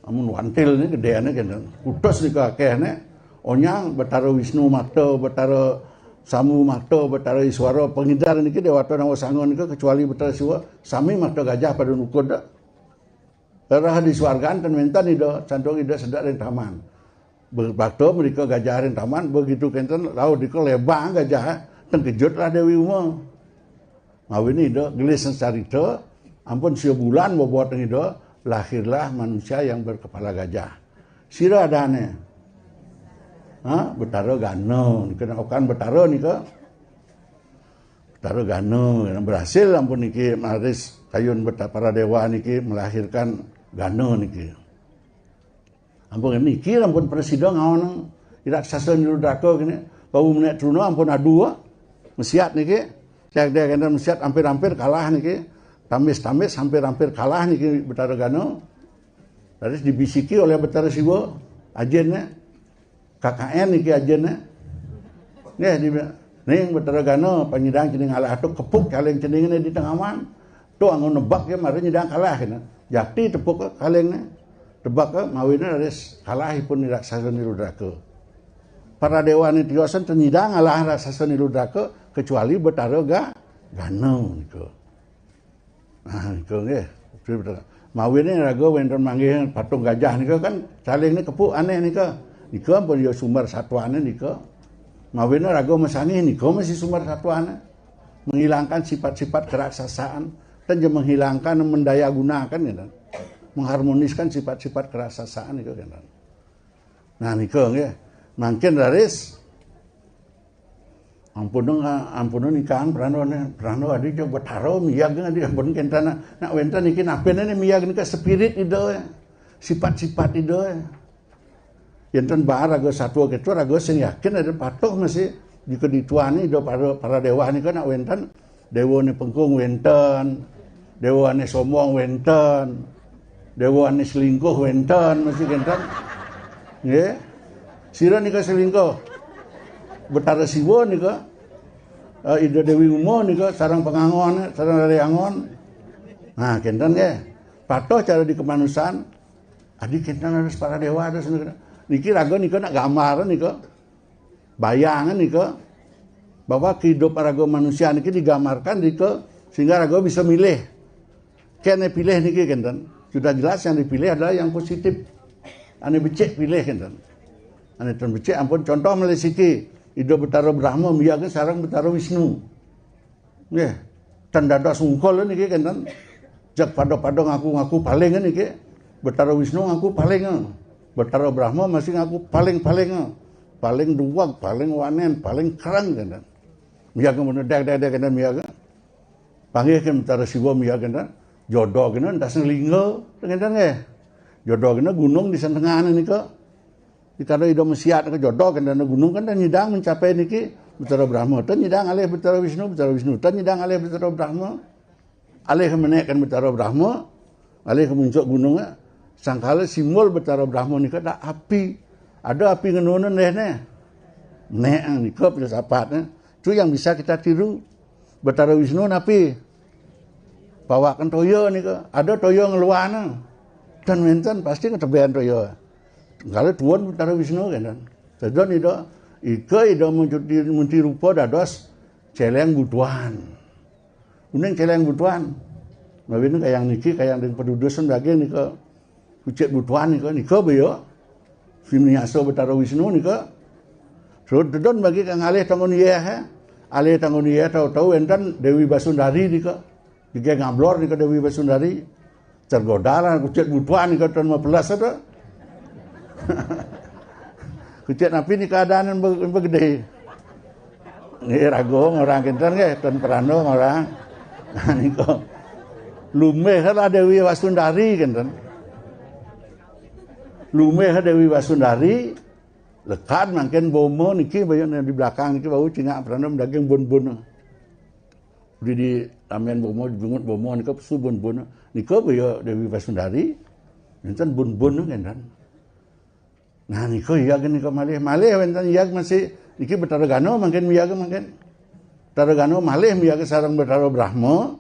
amun wantil niki gedéné kenten. Kutus nika akéhné. Onyang Betara Wisnu makta, Betara Sambu makta, Betara Iswara pangidar niki déwata Nawa Sangga nika kecuali Betara Siwa sami makta gajah pada nukud. Rereh di swargan ten wenten Ida, santukan Ida sedek ring taman. Be-, bakta mrika gajah ring taman, begitu kenten rauh nika lebang gajah, tengkejutlah Dewi Uma. Mawinan Ida gelis carita, ampun sia bulan bobot Ida, lahirlah manusia yang berkepala gajah. Sira adané? Ha, Betara Gana, nika naokan Betara nika. Betara Gana, berhasil ampun niki maris kayun beta-, para dewa niki melahirkan Gana niki. Ampun niki ampun prasida ngaon iraksasa Nirudraka kene. Bau menek truna ampun adu, mesiat niki. Cek dia kenten mesiat hampir-hampir kalah niki. Tambis-tambis hampir-hampir kalah niki Betara Gana. Terus dibisiki oleh Betara Siwa, ajinne. K K N niki ajinne. Nggih, di, ning Betara Gana, panyidang cening alah tu kepuk kaling ceningné di tengawan. Tu anggon nebak ya, mara nyidang kalah kena. Jati tepuk kalingné. Tebak ke, mawinan raris kalah ipun raksasa Nirudraka. Para dewa ni tiosan ten nyidang ngalah raksasa Nirudraka, kecuali Betara Ga-, Gana nika. Nah, nika nggih. Mawinan raga wenten manggih patung gajah nika kan, caling ni kepuk aneh nika. Nika ampun ya sumber satwane nika. Mawinan raga masangih nika masih sumber satwane. Menghilangkan sifat-sifat keraksasaan. Ten ja menghilangkan, mendayagunakan gitu. Mengharmoniskan sifat-sifat keraksasaan nika gitu. Nah, nika nggih. Mangkin raris ampun, ampun nikang pranda, pranda adi ja Betara miag adi ampun kenten nak wenten niki napi né miag nika spirit Ida. Sifat-sifat Ida. Yenten ba raga satua keto raga sing yakin ada patuh masih dikadituan Ida para, para dewa nika nak wenten. Dewa ni pengkung wenten. Dewa ni sombong wenten. Dewa ni selingkuh wenten, masih kenten. Nggih. Sira nika selingkuh. Betara Siwa nika, eh, Ida Dewi Uma nika sareng pangangon, sareng Rare Angon. Nah, kenten nggih. Patuh cara di kemanusan. Adi kenten harus para dewa harus nika. Niki raga nika nak gambar nika. Bayangan nika bahwa kehidupan raga manusia niki digambarkan nika sehingga raga bisa milih. Kene pilih niki kenten. Sudah jelas yang dipilih adalah yang positif. Ane becik pilih kenten. Ane ten becik ampun, contoh malih siki, Ida Betara Brahma miag sareng Betara Wisnu. Nggih. Ten dados ungkul niki kenten. Jeg pada-pada ngaku-ngaku paling niki. Betara Wisnu ngaku paling. Betara Brahma masih ngaku paling-paling. Paling duweg, paling wanen, paling kereng kenten. Miag mun deg deg deg kenten miag. Panggih ke Betara Siwa miag kenten. Jodoh kenten entas lingga kenten nggih. Jodoh kenten gunung di sentengan nika. Dikala Ida mesiat ke jodoh kenten gunung kenten nyidang mencapai niki Betara Brahma. Tan nyidang alih Betara Wisnu, Betara Wisnu. Tan nyidang alih Betara Brahma. Alih menek kan Betara Brahma, alih ke muncuk gunung, eh. Sangkala simbol Betara Brahma nika dak api. Ada api ngenuna deh ne. Nek nika filsafat, eh. Tu yang bisa kita tiru. Betara Wisnu napi? Pawakan toya nika. Ada toya ngeluarna. Dan wenten pasti ngeteben toya. Kalau tuan Betara Wisnu kan. Sedon ida, ika ida mencuti munti rupa dados celeng butuan. Uning celeng butuan. Mawin kayang niki, kayang ding pedudusan daging nika. Kucit butuan nika, nika baya. Simiasa Betara Wisnu nika. Terus dedon bagi kang alih tangun yeh, eh. Alih tangun yeh tahu-tahu enten Dewi Basundari nika. Dige ngablor nika Dewi Basundari. Tergoda lah kucit butuan nika tan mapelas ada. Kucit napi nika adanan be-, begede. Nggih rago orang kenten nggih, tan perando orang. Nika. Lumeh lah Dewi Basundari kenten. Lumeh Dewi Basundari, lekat mangkin bomo niki bayun di belakang niki bau cingak perando daging bun-bun. Di, di ramen bomo, di bungut bomo nika pesu bun-bun. Nika baya Dewi Basundari, enten bun-bun kenten. Nah, nika iya nika malih, malih wenten iya masih niki Betara Gana mangkin miyaga mangkin. Betara Gana malih miyaga sareng Betara Brahma.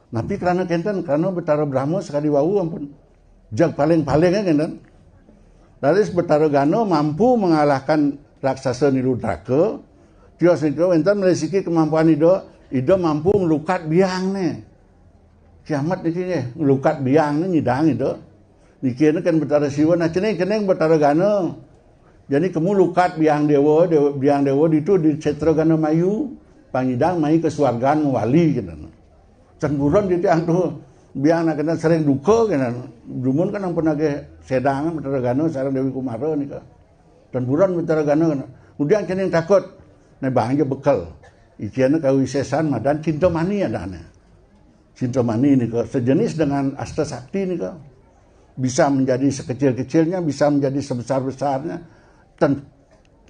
Napi krana kenten, krana Betara Brahma sakadi wau ampun. Jag paling-paling kenten. Raris Betara Gana mampu mengalahkan raksasa Niludraka. Tios nika wenten malih siki kemampuan Ida, Ida mampu nglukat biangne. Kiamat niki nggih, nglukat biangne nyidang Ida. Niki kan Betara Siwa, nah cening kening Betara Gana. Jani kemu lukat biang dewa, dewa biang dewa ditu di Setra Gana Mayu, panyidang mai ke suargan mawali kenten. Can buron di tiang tu, biang nak kenten sering duka kenten. Dumun kan ampun agih sedang Betara Gana sareng Dewi Kumara nika. Can buron Betara Gana kenten. Kemudian cening takut, ne bang aja bekel. Ikiana kawisesan madan Cinta Mani adane. Cinta Mani nika sejenis dengan Asta Sakti nika. Bisa menjadi sekecil-kecilnya, bisa menjadi sebesar-besarnya, dan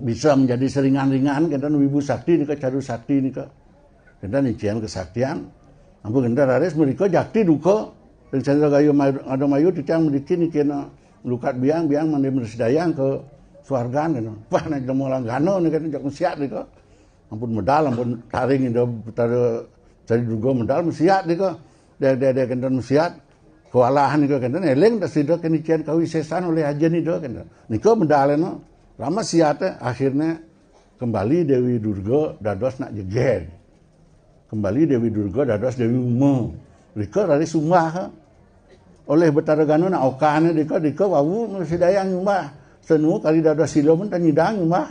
bisa menjadi seringan-ringan, kenten Wibu Sakti nika, Caru Sakti nika. Kenten incian kesaktian. Ampun kenten raris mereka jakti duka. Dan Chandra Gayu Mayu, ada Mayu titiang mriki niki na lukat biang, biang mandi mresidayang ke suargan kenten. Wah, nek jemu langgana nika kenten jak siat nika. Ampun medal, ampun taring Ida Betara Cari Durga medal mesiat nika. Dek, dek, dek kenten mesiat. Kewalahan nika kenten eling tak sida kenician kawisesan oleh ajen Ida kenten. Nika medal no. Lama siat eh, akhirnya kembali Dewi Durga dados nak jegeg. Kembali Dewi Durga dados Dewi Uma. Rika raris sumbah. Oleh Betara Gana nak okane dika, dika wau mresidayang nyumbah. Senu kali dados sila pun tan nyidang nyumbah.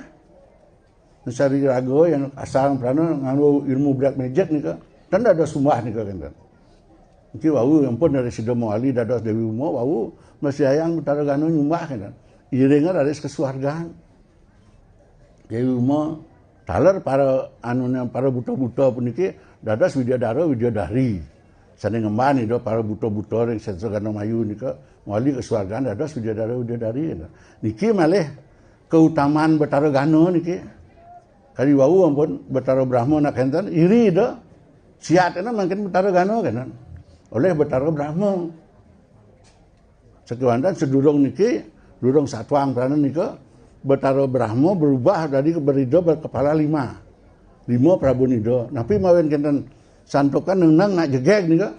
Sari raga yang asal prana nganggo ilmu black magic nika. Kan ada sumbah nika kan. Niki wau ampun dari Sida Mawali dados Dewi Uma wau mresidayang Betara Gana nyumbah kan. Iring raris ke suargan. Dewi Uma taler para anune para buta-buta puniki dados widyadara widyadari. Sane ngemban Ida para buta-buta ring Setra Gana Mayu nika mawali ke suargan dados widyadara widyadari. Niki malih keutamaan Betara Gana niki. Kadi wau ampun Betara Brahma nak kenten iri Ida. Siat kena mangkin Betara Gana kenten. Oleh Betara Brahma. Sakewanten sedurung niki, durung satuang prana nika, Betara Brahma berubah dari berida berkepala lima. Lima Prabu Nida. Napi mawin kenten santukan nengneng nak jegeg nika.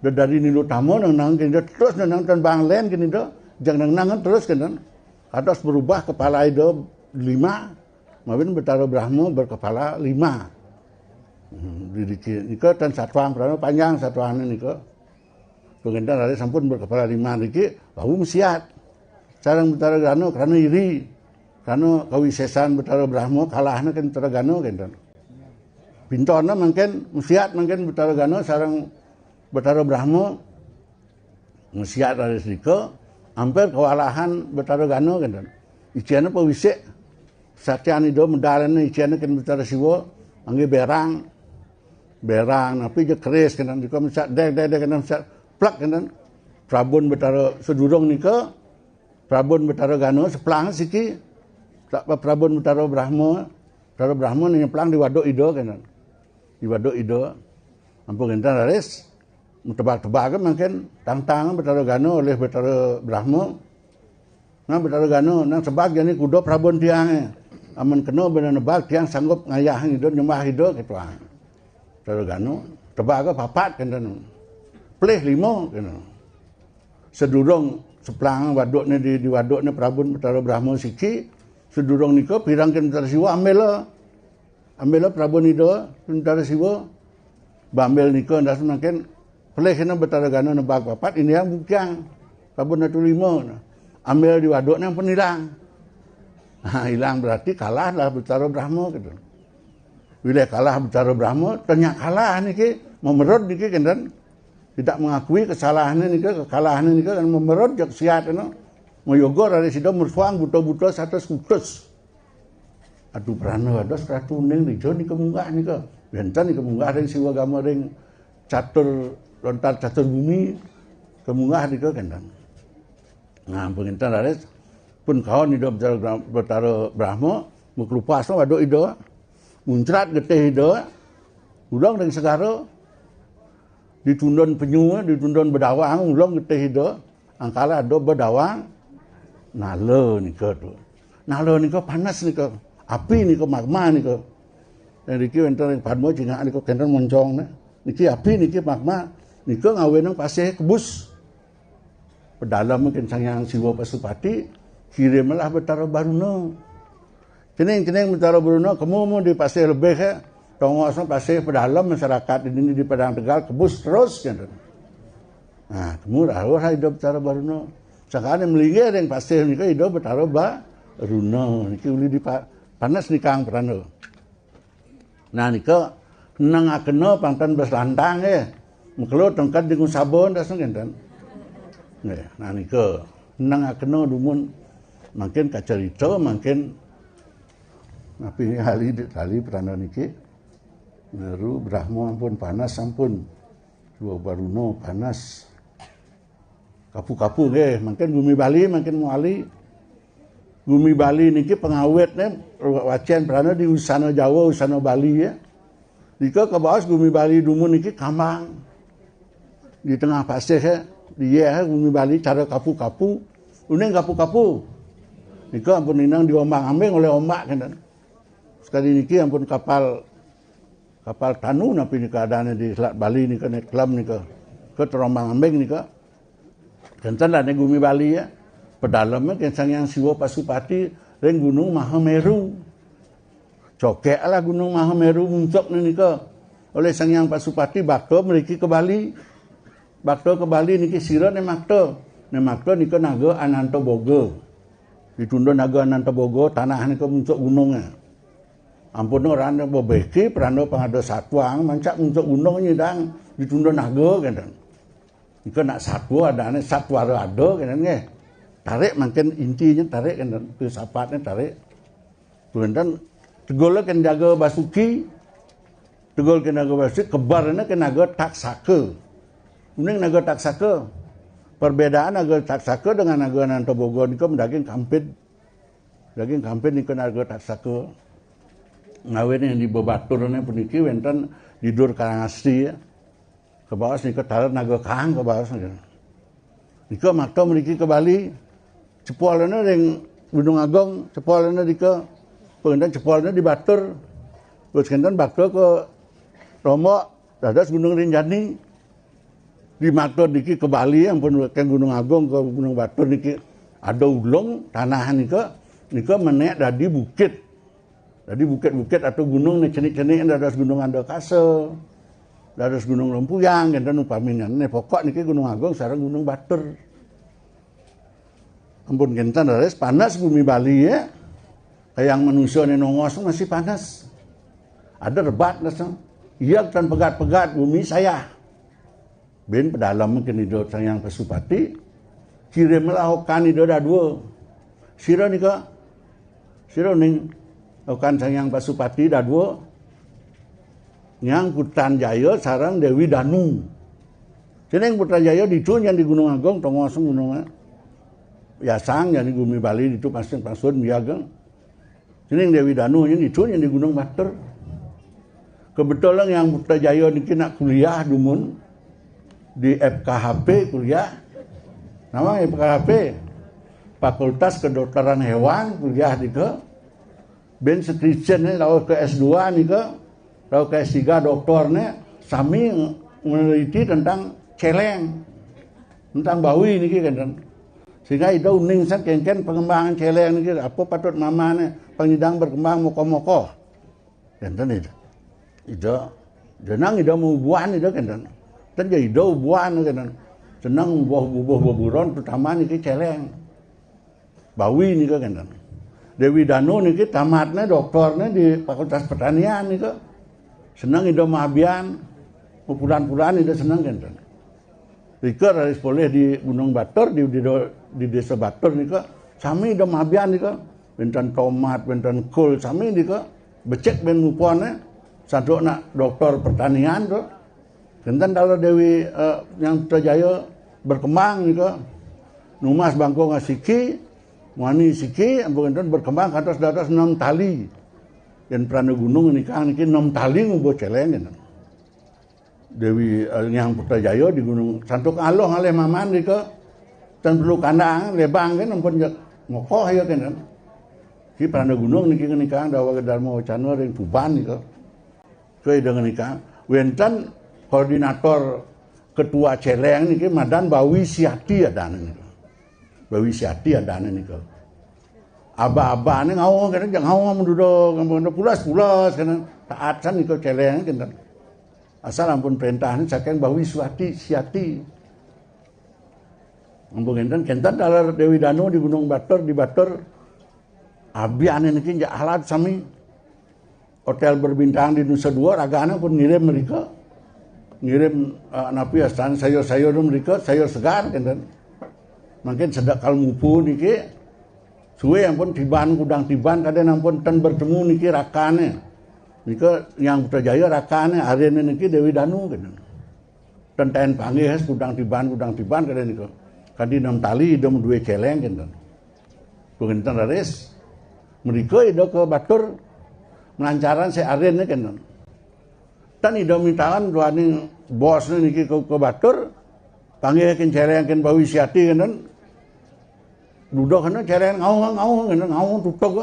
Dari Nilutama nengneng kenten terus nengneng tan banglen kenten nika. Jang nengneng terus kenten. Atas berubah kepala Ida lima, mawin Betara Brahma berkepala lima. Hmm, di, di, nika tan satuang prana panjang satuangnya nika. Pengenten raris sampun berkepala lima niki, wau mesiat. Sareng Betara Gana krana iri. Krana kawisesan Betara Brahma kalahna kan Betara Gana kenten. Pintona mangkin mesiat mangkin Betara Gana sareng Betara Brahma mesiat raris nika, ampir kewalahan Betara Gana kenten. Iciana pawisik. Saktian Ida medalane iciana kan Betara Siwa, angge berang. Berang, napi je keris kenten, nika mesiat deg, deg, deg, kenten mesiat plak kenten. Prabun Betara sedurung nika, Prabun Betara Gana, seplang siki, Pra-, Prabun Betara Brahma, Betara Brahma nyeplang di waduk Ida kena. Di waduk Ida. Ampun kenten raris. Tebak-tebak mangkin tangtang Betara Gana oleh Betara Brahma. Nah, Betara Gana, nang tebak jani kuda prabon tiang. Amun kena benda nebak tiang sanggup ngayah Ida, nyembah Ida gitu ah. Betara Gana, tebak ke papat kenten. Pelih lima kena. Sedurung seplang waduknya di, di waduknya prabon Betara Brahma siki, sedurung nika pirang kena Betara Siwa ambil lah. Ambil lah prabon Ida, Betara Siwa. Bambil nika ndas mangkin pelih kena Betara Gana nebak papat, ini yang bukiang. Prabon Datu Lima. Ambil di waduk nang pun hilang. Nah, hilang berarti kalah lah Betara Brahma gitu. Bila kalah Betara Brahma, ternyata kalah niki, memerut niki kenten. Tidak mengakui kesalahannya niki, kekalahannya niki kan memerut jak siat kena. Mayoga raris Ida mersuang buta-buta satus kutus. Aduh prana ada seratu ning dija nika munggah nika. Wenten nika munggah ring Siwa Gama ring catur lontar catur bumi kemunggah nika kenten. Nah, penginten raris pun kaon Ida Betara, Betara Brahma, muklupas waduk Ida, muncrat getih Ida, ulang ring segara, ditundun penyu, ditundun bedawang, ulang getih Ida, angkala ada bedawang, nala nika tu. Nala nika panas nika, api nika magma nika. Dan niki wenten ring Padma cingak nika kenten moncong ne. Niki api niki magma, nika ngawinang pasih kebus. Pedalem mangkin Sang Hyang Siwa Pasupati, kirimlah Betara Baruna. Cening-cening Betara Baruna, kemu mu di pasih lebih ya, tongos pasih pedalem masyarakat ini di Padang Tegal, kebus terus kenten. Nah, kemu rauh Ida Betara Baruna. Sakane melinggih ring pasih nika Ida Betara Baruna. Niki uli di pa-, panas nikang prana. Nah, nika nang akena pangtan beslantang eh. Mekelo tengked di ngusaba ndas kenten. Nggih, nah nika nang akena dumun mangkin kacerita mangkin napi ahli ahli prana niki. Neru Brahma ampun panas ampun. Dua Baruna panas. Kapu-kapu nggih, mangkin Gumi Bali mangkin muali. Gumi Bali niki pengawitne wacen prana di usana Jawa, usana Bali ya. Nika kabaos Gumi Bali dumun niki kambang. Di tengah pasih ya, di ya Gumi Bali cara kapu-kapu. Uning kapu-kapu. Nika ampun inang diombang-ambing oleh ombak kenten. Sekali niki ampun kapal kapal tanu napi nika adane di Selat Bali nika nek kelam nika. Ke terombang-ambing nika. Kenten dane Gumi Bali ya. Pedaleme ken Sang Hyang Siwa Pasupati ring Gunung Mahameru. Cokek lah Gunung Mahameru muncuk nika. Oleh Sang Hyang Pasupati bakta mriki ke Bali. Bakta ke Bali niki sira ne makta. Ne makta nika naga Ananta Boga. Ditunda naga Ananta Boga, tanah nika muncuk gununge. Ampun orang bebeki prana pangada satwang mancak muncuk gunung nyidang ditunda naga kenten. Nika nak satwa adane satwara ada kenten nggih. Tarik mangkin intinya tarik kenten, filsafatnya tarik. Kenten tegul ken jaga Basuki, tegul ken jaga Basuki, kebarna ken naga Taksaka. Uning naga Taksaka. Perbedaan naga Taksaka dengan naga Ananta Boga nika medaging kampid. Daging kampid nika naga Taksaka. Ngawin yang di bebaturne puniki wenten di dur Karangasti ya. Kebaos nika taler naga Kang kebaos nika. Nika makta mriki ke Bali. Cepolne ring Gunung Agung, cepolne dika. Pengendan cepolne di batur. Terus kenten bakta ke Lombok, dados Gunung Rinjani. Di makta niki ke Bali ampun ke Gunung Agung ke Gunung Batur niki ada ulung tanah nika, nika menek dadi bukit. Dadi bukit-bukit atau gunung ni cenik-cenik dados Gunung Andakasa. Dados Gunung Lempuyang kenten upamine. Nih pokok niki Gunung Agung sareng Gunung Batur. Ampun kenten raris panas bumi Bali ya. Kayang manusia ni nongos masih panas. Ada rebat nasa. Iya tan pegat-pegat bumi saya. Bin pedalem kini do Sang Hyang Pasupati. Kirimlah okan ida dadua. Sira nika, sira ning okan Sang Hyang Pasupati dadua. Nyang Putrajaya sareng Dewi Danu. Cening Putrajaya ditu nyan di Gunung Agung, tongos gunung, eh. Yasang nyan di Gumi Bali ditu pasing pasun biaga. Cening Dewi Danu nyen itu nyen di Gunung Batur. Kebetulan Hyang Putrajaya niki nak kuliah dumun di F K H P kuliah. Nama F K H P? Fakultas Kedokteran Hewan kuliah dika. Ben seterusnya rauh ke S dua nika, rauh ke S tiga doktor ne, sami meneliti tentang celeng, tentang bawi niki kenten. Sehingga ida uning san kenken pengembangan celeng niki, apa patut mamane, panyidang berkembang moko-moko. Kenten ida. Ida, jenang ida mau buan ida kenten. Ten ja ida buan kenten. Senang buah bubuh buburon, terutama niki celeng. Bawi nika kenten. Dewi Danu niki tamatne doktorne di Fakultas Pertanian nika. Seneng ida mabian, pulan-pulan ida seneng kenten. Rika raris polih di Gunung Batur, di, di, di Desa Batur nika, sami ida mabian nika. Wenten tomat, wenten kol, sami nika. Becik ben muponne, santuk nak doktor pertanian tu. Kenten taler Dewi, eh, Hyang Putrajaya berkembang nika. Numas bangkung siki, muani siki, ampun kenten berkembang kantos dados enam tali. Yen Pranda Gunung nika niki enam tali ngubuh celeng kenten. Dewi, eh, Hyang Putrajaya di Gunung santuk aloh ngalih maman nika. Ten perlu kandang, lebang kan ampun ja-, mokoh ya kenten. Ki Pranda Gunung niki nika dawa Dharma Wacana ring Tuban nika. Kaya dengan nika, wenten koordinator ketua celeng niki madan Bawi Siati adane nika. Bawi Siati adane nika. Aba-abane ngawuh kenten, ngawuh menduda, pulas-pulas kenten, taat san nika celeng kenten. Asal ampun perintahne saking Bawi Suati, Siati. Ampun kenten, kenten taler Dewi Danu di Gunung Batur, di Batur. Abiane niki jak alat sami. Hotel berbintang di Nusa Dua, ragane pun ngirim mereka. Ngirim, eh, napi astan sayur-sayur mereka, sayur segar kenten. Mungkin sedek kal mupu niki, suwe ampun tiban kudang tiban, kadang ampun ten bertemu niki rakane. Nika Hyang Putrajaya rakane, arene niki Dewi Danu kenten. Ten taen panggih kudang tiban, kudang tiban kadang nika. Kadi enam tali, ida duwe celeng kenten. Kenten raris. Mereka ida ke Batur melancaran se arene kenten. Tan ida mintaan duaning bosne niki ke, ke Batur, panggih ken celeng ken Bawi Siati kenten. Duduh kenten celeng ngawuh, ngawuh kenten, ngawuh tutug.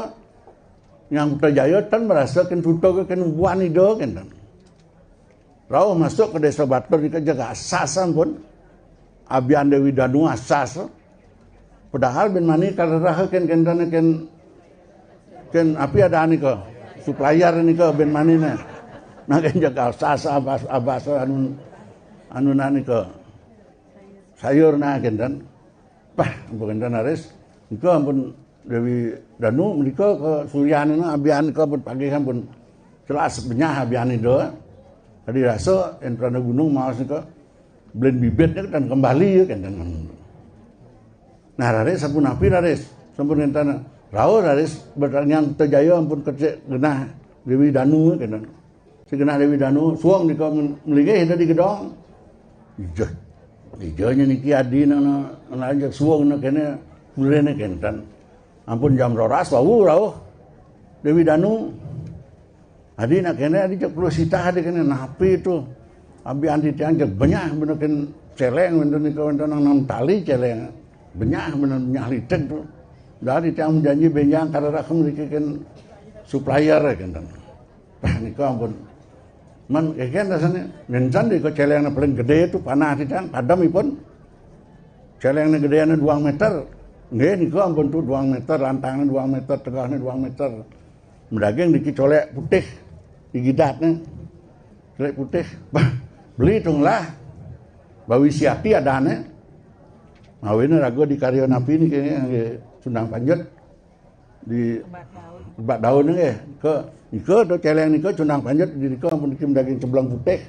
Hyang Putrajaya tan merasa ken tutug ken ubuhan ida kenten. Rauh masuk ke Desa Batur nika jaga asas ampun. Abian Dewi Danu asas. Padahal ben mani kareraha ken kenten ken, ken api ada nika. Supplier nika ben mani ne. Nah ken jaga asas abas, abas anu, anu na nika. Sayur na kenten. Pah, ampun kenten raris. Nika ampun Dewi Danu menika ke Suryani na abian nika ampun panggih ampun jelas benyah abian ida. Tadi rasa yen Pranda Gunung maos nika belen bibit nika tan kembali ya kenten. Nah, raris sampun api raris. Sampun kenten rauh raris bertanyang Putrajaya ampun kecek genah Dewi Danu kenten. Si genah Dewi Danu, suang nika men-, melinggih ida di gedong. Ija. Ija nya niki adi nang, nang, nang ajak suang nak kene, kulene kenten. Ampun jam roras, wau rauh. Dewi Danu. Adi nak kene, adi jak perlu sitah adi kene, napi tu. Abi anti tiang jak benyah bener ken celeng, wenten nika wenten nang enam tali celeng. Benyah bener, benyah litek tu. Dari tiang janji benjang kada rakem niki ken supplier kenten. Pah, nika ampun. Man, keken rasane. Ngencan di ke celeng paling gede tu panah titan, padam ipun. Celeng ne gedene dua meter. Nggih, nika ampun tu dua meter, lantangnya dua meter, tegahnya dua meter. Medaging niki colek putih, di gidatnya. Colek putih. Bah, beli tu lah. Bawi Siati adane. Ngawinnya ragu di karya napi niki, nggih, Sundang Panjet. Di lebat daun nggih. Ke, nika tu celeng nika Sundang Panjet di nika ampun niki daging ceblong putih.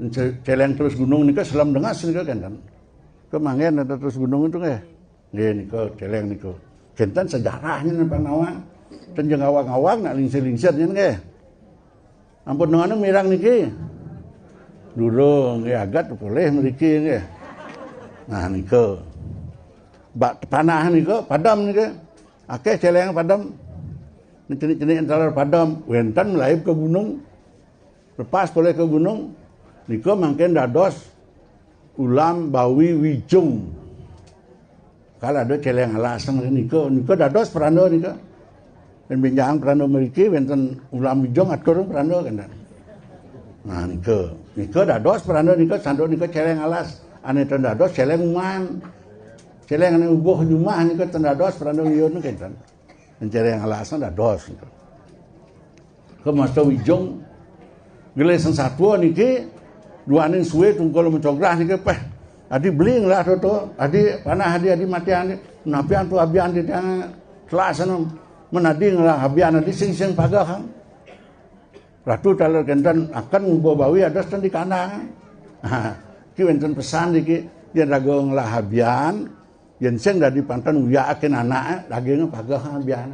Ce-, celeng terus gunung nika selam dengas nika kenten. Ke manggen ada terus gunung itu nggih. Nggih nika celeng nika. Kenten sejarahnya napa nawang. Ten jeung awang-awang nak lingsir-lingsir nyen nggih. Ampun nang anu mirang niki. Durung nggih agat polih mriki nggih. Nah nika. Bak panah nika padam niki. Akeh celeng padam. Cenik-cenik antara padem, wénten mlaib ke gunung. Lepas polih ke gunung, nika mangkin dados Ulam Bawi Wijung. Kal ada Céléng Alas nika, nika dados pranda nika. Yen bénjang pranda mriki wénten Ulam Wijung atur pranda kénten. Nah, nika, nika dados pranda nika, sanduk nika Céléng Alas. Ané ten dados Céléng Uman. Céléng ané ubuh jumah nika ten dados pranda uyun kénten. Yen Céléng Alas dados nika. Ke Masta Wijung, gelis satua niki, duaning sué tungkul mencograh niki, peh. Adi beli ngelah toto, adi panah, adi, adi matian, adi. Napian tu abian di tiang kelas anu, menadi ngelah abian adi sing-sing pagah, kan. Ratu taler kénten akan nguba bawi adas ten di kandang. Ha, ki wénten pesan niki, yen raga ngelah abian, yen sing dadi panten uyakaken anake, daginge pagah abian.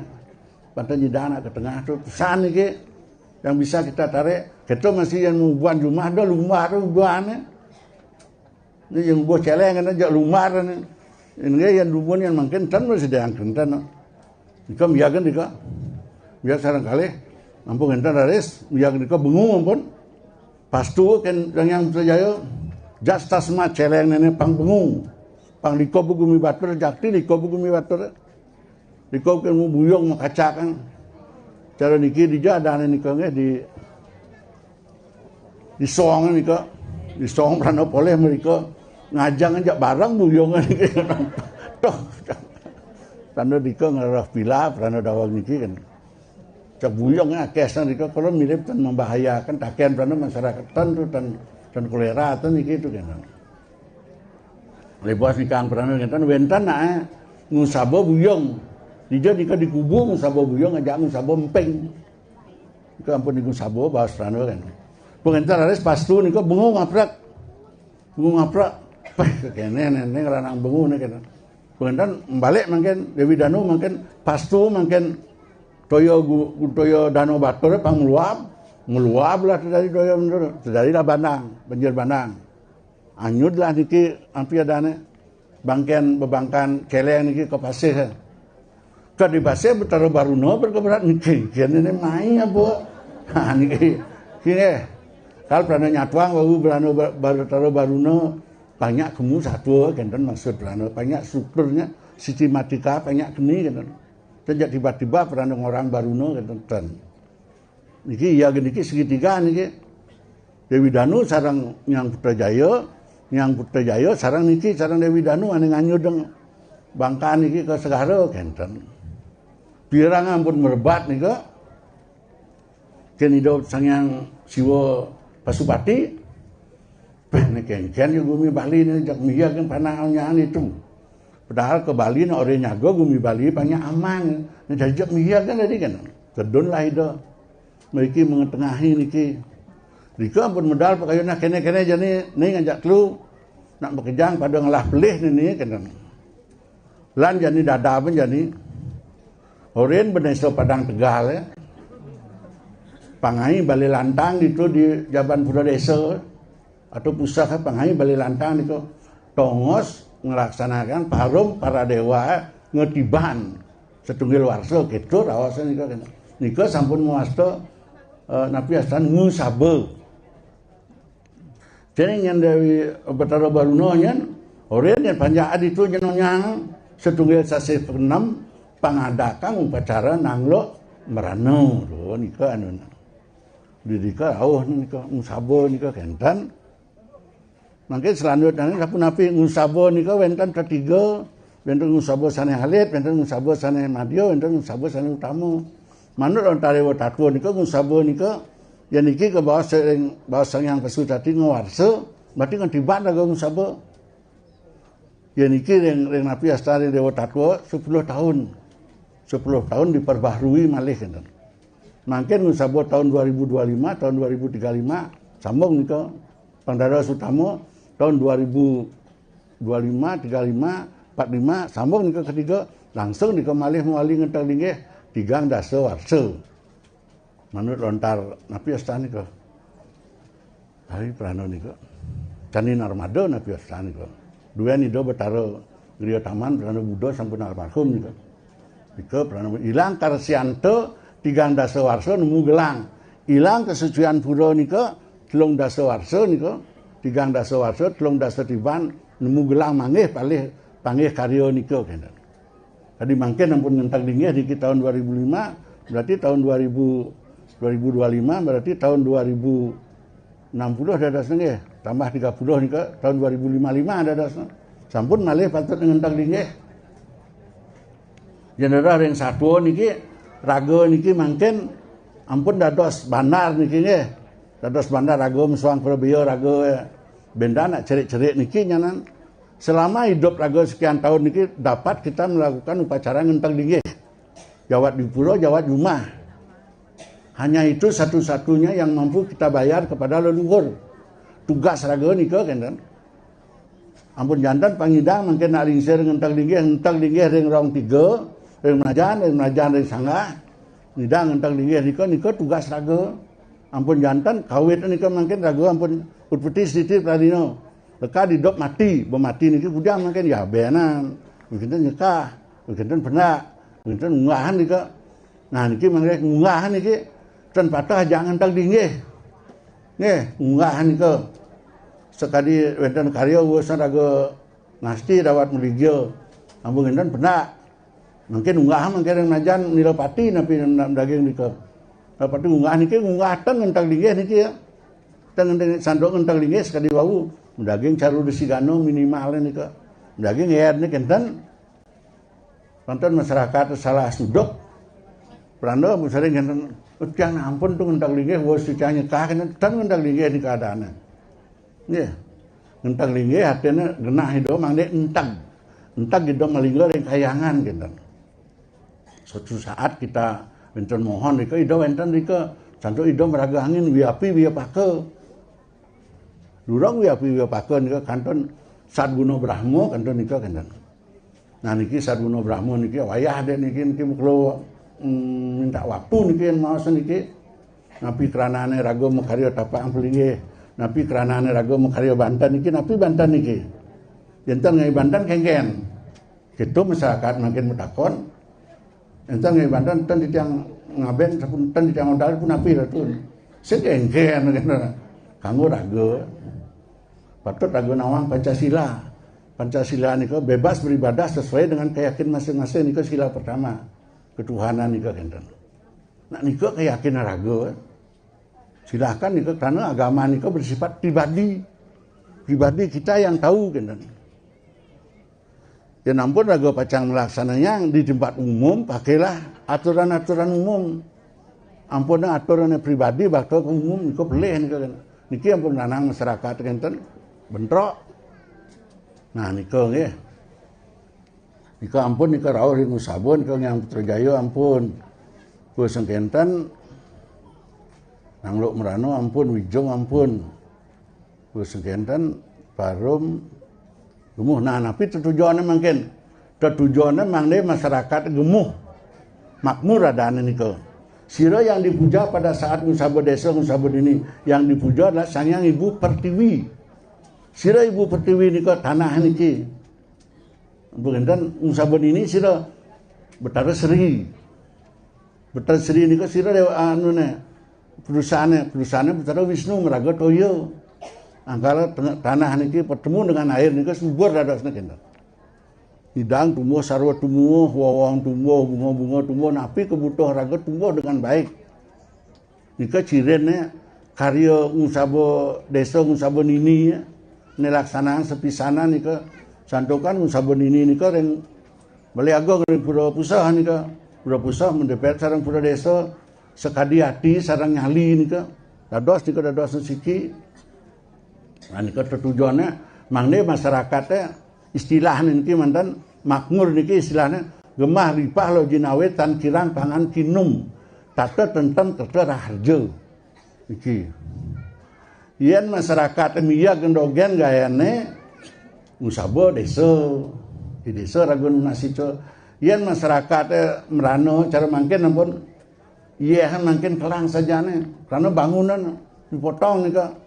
Panten nyidang anak ke tengah tu pesan niki yang bisa kita tarik. Kita masih yang ngubuan jumah dah lumbar ubane. Ini yang ngubuh Céléng kan aja lumbar ni. Ini yang dumun yang mangkin ten masih diangkenten. Nika miyagen nika. Miyagen sareng kalih. Ampun enten raris, miyagen nika bengung ampun. Pastu kén Sang Hyang Putrajaya, jas tasma Céléng néné pang bengung. Pang liko bugumi batur, jakti liko bugumi batur. Liko kén buyung makacakan. Cara niki dija adané nika nggih di, di song nika. Di song prana polih mrika ngajang aja barang buyung niki. Toh. Tanda nika ngarah pila prana dawang niki kan. Cak buyung akeh sang nika kalau mirip ten membahayakan taken prana masyarakat ten tu ten, ten kolera ten niki tu kan. Lebas nikang prana ngenten wénten nak, eh, ngusaba buyung. Dija nika dikubu ngusaba buyung aja ngusaba emping. Nika ampun ngusaba baos prana kan. Pengenten raris pastu nika bengung ngaprak. Bengung ngaprak. Peh, kekéné néné ngranang bengung nih kan. Pengenten balik mangkin Déwi Danu mangkin pastu mangkin toya gu-, toya Danu Batur pang meluap, meluap lah tedadi toya bener, tedadi lah bandang, banjir bandang. Anyud lah niki ampi adané. Bangkén bebangkan Céléng niki ke pasih. Ke di pasih Betara Baruna berkeberat niki. Kene ini mai apa? Ha niki. Kene. Kal prana nyatuang wau prana ba-, Betara Baruna banyak kemu satua kenten maksud prana banyak strukturnya sistematika banyak keni kenten. Sejak tiba-tiba prana ngorang Baruna kenten. Niki iya niki segitiga niki. Déwi Danu sareng Nyang Putrajaya, Nyang Putrajaya sareng niki sareng Déwi Danu ané nganyudeng bangkan niki ke segara kenten. Pirang ampun merebat nika. Kén Ida Sang Hyang Siwa Pasupati. Peh, né kéngkén ya gumi Bali né jak miyag kan panah nyaan itu. Padahal ke Bali né ora nyaga gumi Bali banyak aman. Né jak miyag kan tadi kan. Tedun lah Ida. Mriki mengetengahi niki. Rika ampun medal pakayun nah kéné-kéné jani né ngajak telu. Nak makejang pada ngelah pelih né né kéné. Lan jani dada pun jani. Orin bendesa Padang Tegal ya. Pangai Balé Lantang itu di Jaban Pura Desa atau pusat pangai Balé Lantang itu tongos ngelaksanakan parum para dewa ngetiban setunggil warsa gitu raos nika kena. Nika sampun mewasta eh, napi astan ngusaba. Déning nyén Déwi Betara Baruna nyén, orin nyén panjak aditu nyén nyang setunggil sasih penem pangadakang upacara nanglok merana. Lho nika anu. Didika rauh nika ngusaba nika kenten. Mangkin selanjutnya sapunapi ngusaba nika wenten ketiga, wenten ngusaba sané alit, wenten ngusaba sané madya, wenten ngusaba sané utama. Manut lontar Déwa Tatwa nika ngusaba nika ya niki ke baos sering baos Sang Hyang Pasupati ngawarsa, berarti nganti ban raga ngusaba. Ya niki ring, ring napi astari Déwa Tatwa sepuluh tahun. Sepuluh tahun diperbaharui malih kenten. Mangkin ngusaba tahun dua ribu dua lima, tahun dua ribu tiga lima sambung nika Pang Dados Utama tahun dua ribu dua lima, tiga lima, empat lima sambung nika ketiga langsung nika malih mawali ngenteg linggih tigang dasa warsa. Manut lontar napi astan nika? Hari prana nika. Candi Narmada napi astan nika? Duén Ida Betara Griya Taman prana Buddha sampun almarhum nika. Nika prana ilang karsianta Tigang dasa warsa nemu gelang. Ilang kesucian pura nika telung dasa warsa nika, tigang dasa warsa, telung dasa tiban nemu gelang manggih palih panggih karya nika kenten. Tadi mangkin ampun ngenteg linggih niki tahun dua ribu lima, berarti tahun dua ribu, dua ribu dua lima, berarti tahun dua ribu enam puluh dados nggih. Tambah tiga puluh nika tahun dua ribu lima lima dados. Sampun malih patut ngenteg linggih. Yen rereh ring satua niki, raga niki mangkin ampun dados bandar niki nggih. Dados bandar raga mesuang prabaya raga bendan nak cerik-cerik niki nyanan. Selama hidup raga sekian tahun niki dapat kita melakukan upacara ngenteg linggih. Jawat di pura, jawat di rumah. Hanya itu satu-satunya yang mampu kita bayar kepada leluhur. Tugas raga nika kenten. Ampun janten pangidang mangkin nak lingsir ngenteg linggih, ngenteg linggih ring rong tiga, ring merajan, ring merajan ring sanggah. Ngidang ngenteg linggih nika, nika tugas raga. Ampun janten kawit nika mangkin raga ampun utpeti siti pradina. Leka didop mati, bemati niki kudang mangkin ya benan. Mungkin nyekah, mungkin pendak, mungkin unggahan nika. Nah, niki mangke unggahan niki ten patah jangan tag linggih. Nggih, unggahan nika. Sekadi wenten karya urusan raga ngasti rawat meligia. Ampun ngenten pendak. Mungkin unggahan mangke ring najan nila pati napi daging nika. Nila pati unggahan niki unggah ten ngentag linggih niki ya. Ten ngentag sandok ngentag linggih sekadi wau. Daging caru desi gano minimal nika. Daging er niki enten. Wonten masyarakat salah suduk. Pranda sering ngenten, "Tiang ampun tu ngentag linggih, wis tiang nyekah kenten ten ngentag linggih nika keadaane." Nggih. Ngentag linggih artine genah ida mangke entag. Entag ida malingga ring kayangan kenten. Suatu saat kita wenten mohon rika, ida wenten rika, santo ida maraga angin wiapi wiapaka. Durung wiapi wiapaka nika kantun sadguna Brahma kantun nika kenten. Nah, niki sadguna Brahma niki wayah dek niki, niki muklo, mm, minta waktu niki yang maos niki. Napi kranane raga makarya tapak linggih. Napi kranane raga makarya banten niki, napi banten niki. Yen ten ngai banten kengken. Kita masyarakat mangkin matakon. Enten ngai banten ten titiang ngaben sampun ten titiang modal pun api lah tu. Sing kengken kena. Kanggo raga. Patut raga nawang Pancasila. Pancasila nika bebas beribadah sesuai dengan keyakinan masing-masing nika sila pertama. Ketuhanan nika kenten. Nak nika keyakinan raga. Silahkan nika karena agama nika bersifat pribadi. Pribadi kita yang tahu kenten. Ya nampun raga pacang melaksananya di tempat umum, pakailah aturan-aturan umum. Ampun aturan pribadi bakal ke umum nika pelih nika kenten. Niki ampun nanang masyarakat kenten bentrok. Nah, nika nggih. Nika ampun nika rauh ring Usaba nika Hyang Putrajaya ampun. Ku sengkenten Nangluk Merana ampun, Wijung ampun. Ku sengkenten Parum Gemuh. Nah, napi tetujone mangkin? Tetujone mangke masyarakat gemuh. Makmur adane nika. Sira yang dipuja pada saat ngusaba desa, ngusaba dini, yang dipuja adalah Sang Hyang Ibu Pertiwi. Sira Ibu Pertiwi nika tanah niki. Ampun ngenten, ngusaba dini sira Betara Sri. Betara Sri nika sira dewa anune, perusahaane, perusahaane Betara Wisnu maraga toya. Angkara tengah tanah niki petemu dengan air nika subur dadosne kenten. Hidang tumbuh sarwa tumbuh, wawang tumbuh, bunga-bunga tumbuh, napi kebutuh raga tumbuh dengan baik. Nika cirine karya ngusaba desa, ngusaba nini, ya. Nilaksanaan sepisanan nika santukan ngusaba nini nika ring Balai Agung ring Pura Puseh nika. Pura Puseh mendepet sareng Pura Desa, sekadi ati sareng nyali nika. Dados nika dados siki. Nah, nika tetujone mangke masyarakate istilah niki manten makmur niki istilahne gemah ripah lo jinawe tan kirang pangan kinum. Tata tenten kerta raharja. Niki. Yen masyarakat miyag ndogen gayane ngusaba desa. Di desa ragun nasita. Yen masyarakat merana cara mangkin ampun, iya mangkin kelang sajane. Karena bangunan dipotong nika.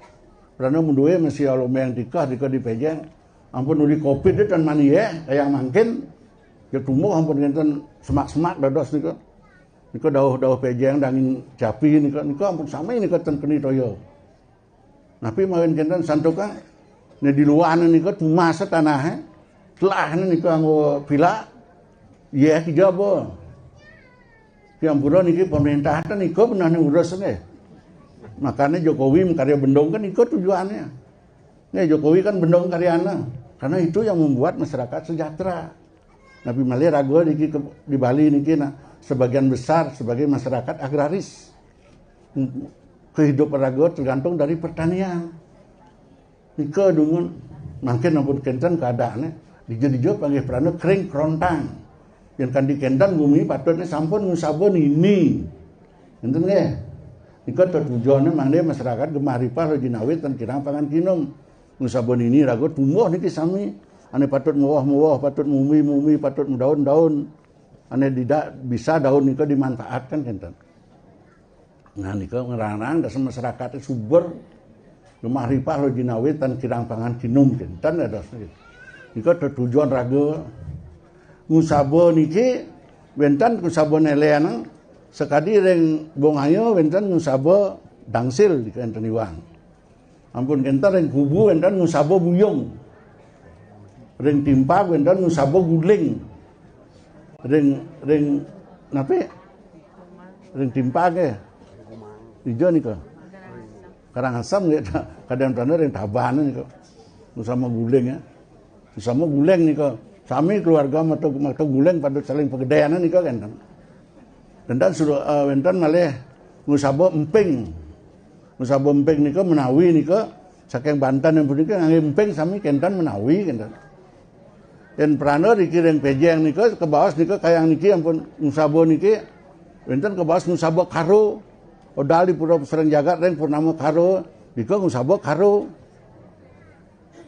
Karena menduwe masih alombeng tikah nika dipejeng. Ampun uli covid dia tan mani ya, kayak mangkin ya tumbuh ampun ngenten semak-semak dados nika. Nika dawuh-dawuh pejeng dangin capi nika, nika ampun sami nika ten keni toya. Napi mawinan kenten santukan, ne di luar nika tumas tanah, eh. Telah nika anggo pila, ye kijaba. Ki ampura niki pemerintah ten nika benah ne urus nggih. Makanya Jokowi makarya bendung kan nika tujuannya. Nggih, Jokowi kan bendung karyana. Karena itu yang membuat masyarakat sejahtera. Napi malih raga niki ke, di Bali niki nah, sebagian besar sebagai masyarakat agraris. Kehidupan raga tergantung dari pertanian. Nika dumun mangkin ampun kenten keadaannya. Dija-dija panggih prana kering kerontang. Yang kandi kenten bumi patutnya sampun ngusaba nini. Enten nggih. Nika tetujuannya mangke masyarakat gemah ripah lo jinawit dan kirang pangan kinum. Ngusaba nini raga tumbuh niki sami. Ane patut mewah-mewah, patut mumi-mumi, patut daun-daun. Ane tidak bisa daun nika dimanfaatkan kenten. Nah, nika ngerang-rang dasar masyarakat subur gemah ripah lo jinawit dan kirang pangan kinum kenten ya das. Nika tetujuan raga ngusaba niki wenten ngusaba nelean sekadi ring Bongaya wenten ngusaba dangsil di kenten iwang. Ampun kenten ring kubu wenten ngusaba buyung. Ring timpag wenten ngusaba guling. Ring ring napi? Ring timpag eh. Ijo nika. Karangasem nggih kadang prana ring Tabanan nika. Ngusaba guling ya. Ngusaba guling nika. Sami keluarga mata mata guling pada saling pegedean nika kenten. Wenten suruh uh, wenten malih ngusaba emping. Ngusaba emping nika menawi nika saking Banten yang punika ngangge emping sami kenten menawi kenten. Yen prana riki ring pejeng nika kebaos nika kayang niki ampun ngusaba niki wenten kebaos ngusaba karo. Odal di pura sering jagat ring purnama karo nika ngusaba karo.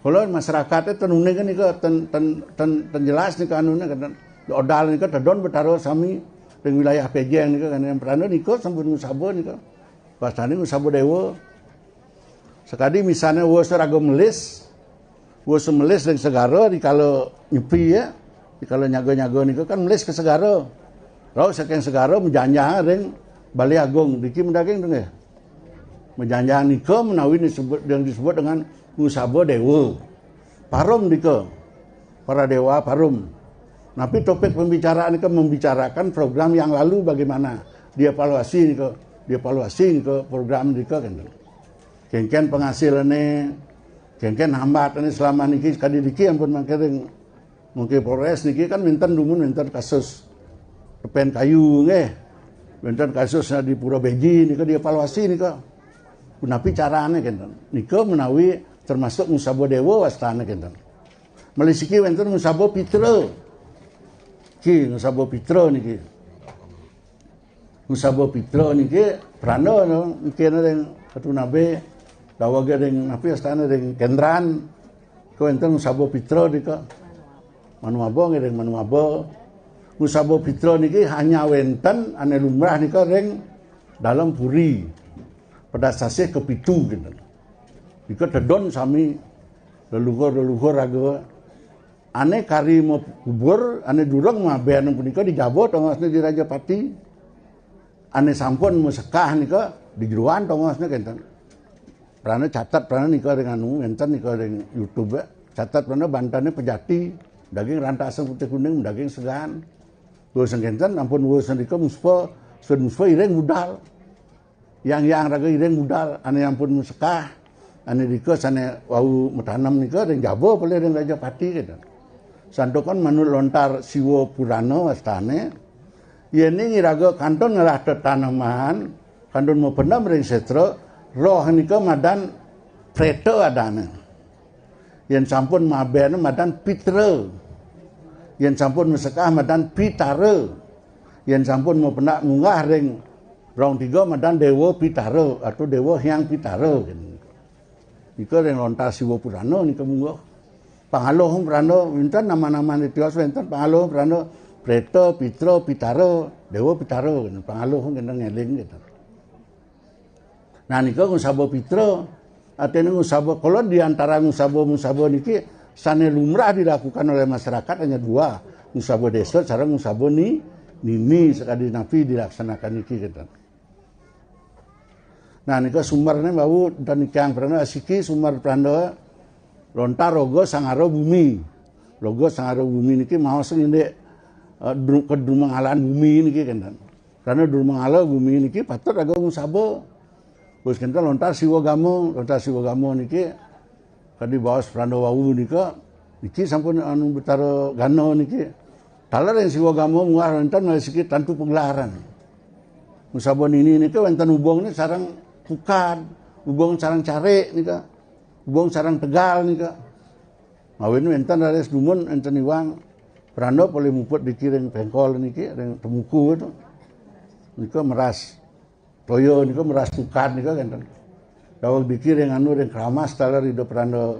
Kula masyarakat ten uning nika ten ten ten, ten jelas nika anune kan odal nika tedon betara sami ring wilayah pejeng nika kan yang prana nika sampun ngusaba nika. Pastane ngusaba dewa. Sekadi misalnya wes raga melis, wes melis ring segara di kala nyepi ya, di kala nyaga-nyaga nika kan melis ke segara. Rauh saking segara mejanjang ring Balai Agung diki mendaging tu nggih. Mejanjang nika menawi disebut yang disebut dengan ngusaba dewa. Parum nika. Para dewa parum. Napi topik pembicaraan nika membicarakan program yang lalu bagaimana. Dievaluasi nika, dievaluasi nika program nika kan. Kengken penghasilannya, kengken hambatane selama niki kadi niki ampun mangke ring mungkin Polres niki kan minten dumun minten kasus tepen kayu nggih. Minten kasus di Pura Beji nika dievaluasi nika. Punapi carane kenten. Nika menawi termasuk ngusaba dewa wastane kenten. Melisiki wenten ngusaba pitra. Ki ngusaba pitra niki. Ngusaba pitra niki prana no, mungkin ring Ratu Nabe dawage ring api astane ring Kendran. Ko wenten ngusaba pitra nika. Manuaba nggih ring Manuaba. Ngusaba pitra niki hanya wenten ane lumrah nika ring dalam puri. Pada sasih kepitu gitu. Nika tedon sami leluhur-leluhur raga ane kari mapubur, ane durung maben punika di jaba tongosne di Rajapati. Ane sampun masekah nika di jeroan tongosne kenten. Prana catet prana nika ring anu, wenten nika ring YouTube ya. Catet prana bantane pejati, daging rantaseng putih kuning, daging segan. Wes kenten ampun wes nika muspa, sun muspa iring budal. Yang yang raga iring budal ane ampun sekah, ane rika sane wau metanem nika ring jaba pelih ring Rajapati kenten. Santukan manut lontar Siwa Purana wastane, yen ing iraga kantun ngelah tetaneman, kantun mependem ring setra, roh nika madan preta adane. Yen sampun maben madan pitra. Yen sampun mesekah madan pitara. Yen sampun mapendak munggah ring rong tiga madan Dewa Pitara atau Dewa Hyang Pitara. Nika ring lontar Siwa Purana nika munggah. Pangaluh prana wenten nama-nama tios wenten pangaluh prana Preta, Pitra, Pitara, Dewa Pitara. Pangaluh kenten ngeling gitu. Nah nika ngusaba pitra. Artine ngusaba kala di antara ngusaba-ngusaba niki sane lumrah dilakukan oleh masyarakat hanya dua, ngusaba desa sareng ngusaba ni Nini sakadi napi dilaksanakan niki, kenten. Nah, nika sumerné wau, ten nikiang pranda asiki sumer pranda lontar raga sangara bumi. Raga sangara bumi niki maos ngindik, eh, dru-, kedrumangalan bumi niki, kenten. Karena drumangala bumi niki patut raga ngusaba. Terus kenten lontar Siwa Gama, lontar Siwa Gama niki kadi baos pranda wau nika, niki sampun anu Betara Gana niki. Taler ring Siwa Gama munggah wenten malih siki tantu pagelaran. Ngusaba nini nika wenten hubungné sareng Tukad, hubung sareng Carik nika, hubung sareng Tegal nika. Mawinan wenten raris dumun, wenten iwang. Pranda polih muput diki ring Pengkol niki, ring Temuku tu. Nika meras toya nika, meras Tukad nika, kenten. Daweg diki ring anu, ring Kramas taler Ida Pranda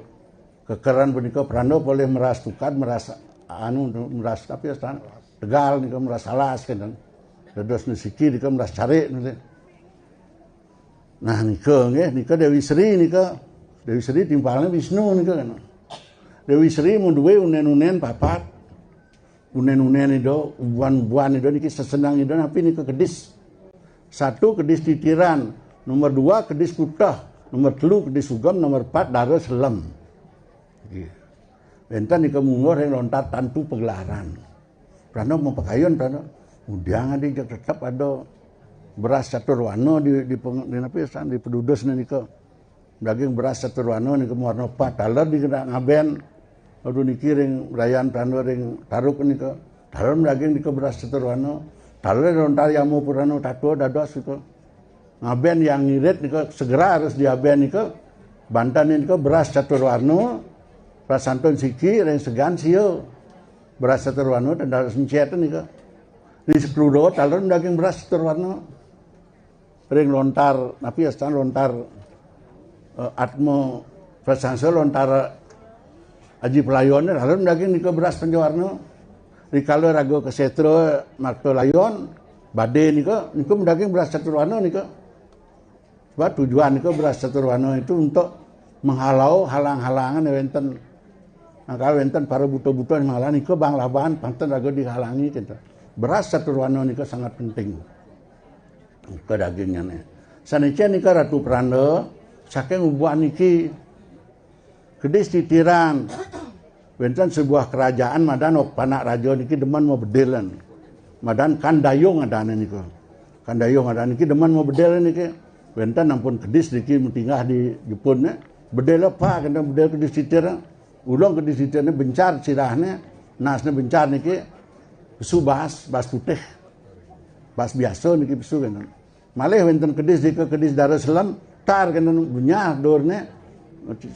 kekeran punika, pranda polih meras Tukad, meras anu, meras tapi astan Tegal nika, meras Alas, kenten. Dados nu siki nika meras Carik niki. Nah, nika nggih, nika Dewi Sri nika. Dewi Sri timpalné Wisnu nika, kenten. Dewi Sri mun duwé unen-unen papat. Unen-unen Ida, ubuhan-ubuhan Ida niki seseneng Ida napi nika kedis. Satu kedis titiran, nomor dua kedis putih, nomor telu kedis sugem, nomor empat dara selem. Nggih. Wenten nika mungguh ring lontar tantu pagelaran. Pranda mapakayun pranda. Ngudiang adi jeg tetep ada beras catur warna di, di, peng-, di napi san, di padudusné nika. Daging beras catur warna nika mawarna pat. Taler dikena ngaben. Aduh, niki ring rayan pranda ring Taruk nika. Taler daging nika beras catur warna. Taler lontar Yama Purana Tatwa dados nika. Ngaben Hyang Ngirit nika segera harus diaben nika. Banten nika beras catur warna, prasantun siki ring segan sia. Beras catur warna ten dados encet nika. Di Sekrudo taler daging beras catur warna. Ring lontar, napi astan lontar, eh, Atma Prasangsa, lontar Aji Pelayon, taler daging nika beras pancawarna. Rikala raga ka setra Marta Layon, badé nika, nika daging beras catur warna nika. Sebab tujuan nika beras catur warna itu untuk menghalau halang-halangan yang wenten. Nah, kalau wenten para buta-buta yang menghalang nika, bang laban panten raga dihalangi, kenten. Beras catur warna nika sangat penting. Nika dagingné. Sanicén nika Ratu Pranda, saking ubuhan niki kedis titiran. Wenten sebuah kerajaan madan, ok, panak raja niki demen mabedil. Madan Kandayung adané nika. Kandayung adané niki demen mabedil niki. Wenten ampun kedis niki matinggah di Jepun né. Bedil apa, kenten, bedil kedis titir. Ulung kedis titirné bencar sirahné, nasné bencar niki, pesu baas, baas putih. Baas biasa niki pesu, kenten. Malih wenten kedis nika, kedis dara selem, tar kenten, benyah durné,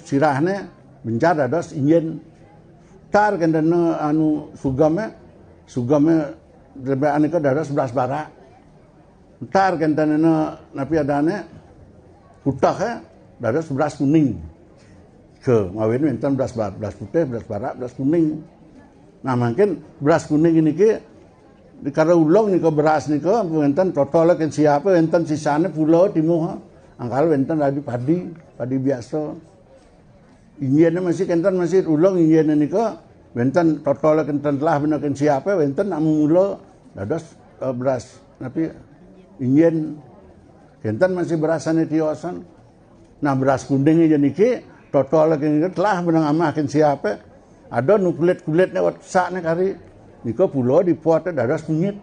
sirahné, bencar dados injin. Tar kenten anu sugemé, sugemé lebehan nika dados beras barak. Tar kenten napi adané, putih, eh, dados beras kuning. Ke, mawinan wenten beras bar-, beras putih, beras barak, beras kuning. Nah, mangkin beras kuning niki dikala ulung nika beras nika, wenten totol kén siapé, wenten sisané pula timuh. Angkal wenten lagi padi, padi biasa. Injinné masih kenten, masih ulung injinné nika, wenten totol kenten telah bena kén siapé, wenten nak mula dados, eh, beras, napi, injin. Kenten masih beras sané tiosan. Nah, beras kuning aja niki, totol kenten telah bena ngamah kén siapé. Ada nu kulit-kulitné wat sakné kari. Nika pula dipot dados kunyit.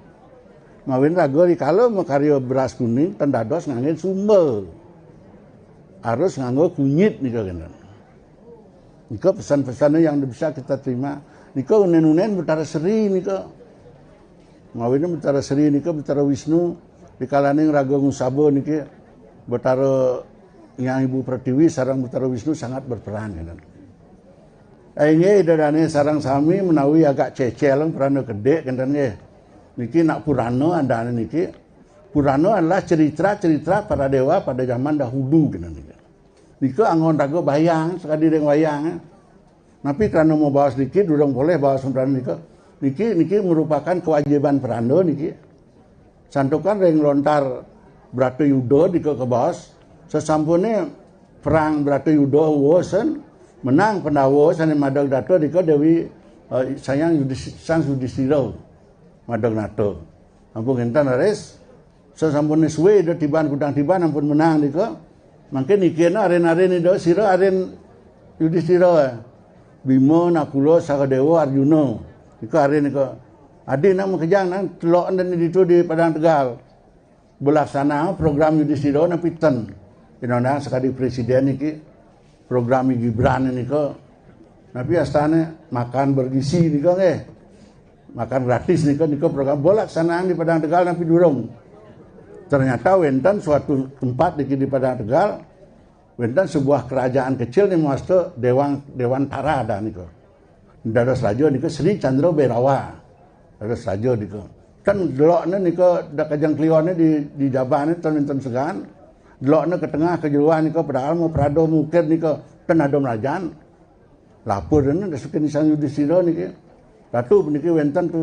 Mawinan raga rikala makarya beras kuning, ten dados nganggén sumba. Harus nganggo kunyit nika, kenten. Nika pesan-pesan yang bisa kita terima. Nika unen-unen Betara Sri nika. Mawinan Betara Sri nika, Betara Wisnu, dikalaning raga ngusaba niki, Betara Hyang Ibu Pertiwi sareng Betara Wisnu sangat berperan, kenten. Eh, inggih, Ida Dané sareng sami menawi agak cecel, pranda kedék, kenten nggih. Niki nak purana adané niki. Purana adalah cerita-cerita para dewa pada zaman dahulu, kenten niki. Nika anggon raga bayang, sakadi ring wayang. Napi, krana mabaos niki, durung polih baos pranda nika. Niki, niki merupakan kewajiban pranda niki. Santukan ring lontar Bratayuda nika kabaos, sasampuné perang Bratayuda wusan, menang Pandawa sané madeg nata nika Déwi, eh, Sang Yudis-, Sang Yudistira madeg nata. Ampun ngenten raris. Sasampune suwe Ida Tiban Kudang Tiban ampun menang nika. Mangkin niki aren-aren Ida sira aren Yudistira. Bima, Nakula, Sahadewa, Arjuna. Nika aren nika. Adi nang makejang nang telok enten ditu di Padang Tegal. Belaksanaan program Yudistira napi ten. Ina nang sakadi presiden niki program Gibran nika. Napi astane makan bergizi nika nggih. Makan gratis nika nika program belaksanaan di Padang Tegal napi durung. Ternyata wenten suatu tempat di, di Padang Tegal, wenten sebuah kerajaan kecil nih mawasta Dewan Dewan Tara dah nika. Dados raja nika Sri Chandra Bhairava. Dados raja nika. Kan delokne nika dak kajeng klione di di jabane ten wenten segan. Delokne ke tengah ke jeroan nika padahal mau prado mukir nika ten ada merajan. Lapor dene dasukin Sang Yudistira niki. Ratu puniki wenten tu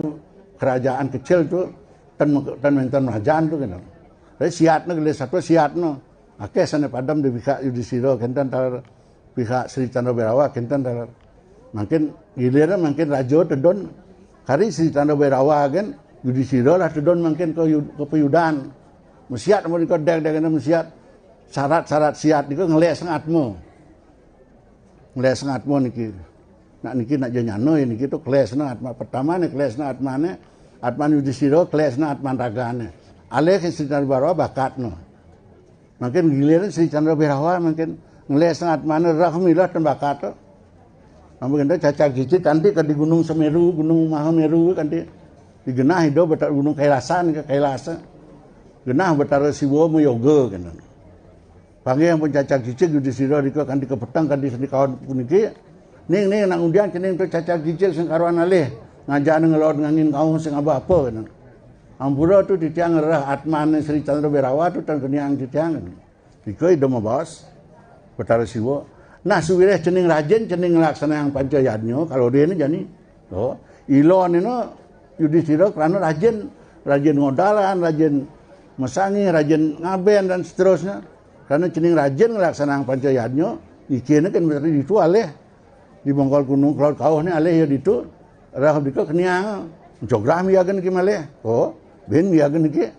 kerajaan kecil tu ten ten wenten merajan tu kena. Tapi siatne gelis satu siatne. Akeh sane padem di pihak Yudistira kenten taler pihak Sri Chandra Bhairava kenten taler. Mangkin gilirne mangkin raja tedun kari Sri Chandra Bhairava kan Yudistira lah tedun mangkin ke yu- ke payudan. Mesiat mun nika deg-deg mesiat syarat-syarat siat nika ngeles atma. Ngeles atma niki. Nak niki nak janyana niki tu kelesna atma pertama ni kelesna atmane atman Yudistira kelesna atman ragane. Alih Sri Chandra Bhairava bakatna. Mangkin giliran Sri Chandra Bhairava mangkin ngeles atmane rah milah ten bakat tu. Ampun kenten cacar cicit kanti ke di Gunung Semeru, Gunung Mahameru kanti. Di genah Ida Betara Gunung Kailasa nika Kailasa. Genah Betara Siwa mayoga kenten. Panggih ampun cacar cicit Yudistira nika kanti ke peteng kanti seni kawan puniki. Ning ning nak undian cening tu cacar cicit sing karuan alih. Ngajak nang ngelod ngangin kaum sing apa-apa kenten. Ampura tu titiang ngerah atmane Sri Chandra Bhairava tu tan keniang titiang. Nika Ida mabaos Betara Siwa. Nah suwireh cening rajin cening nglaksanayang panca yadnya kalau dene jani. Oh, ilone no Yudistira karena rajin rajin ngodalan, rajin mesangi, rajin ngaben dan seterusnya. Karena cening rajin nglaksanayang panca yadnya, niki kan berarti ditu alih di Bongkol Gunung Kelod Kauh ni alih ya ditu. Rah dika keniang. Jograh miyaga niki malih. Oh, bin miyaga niki.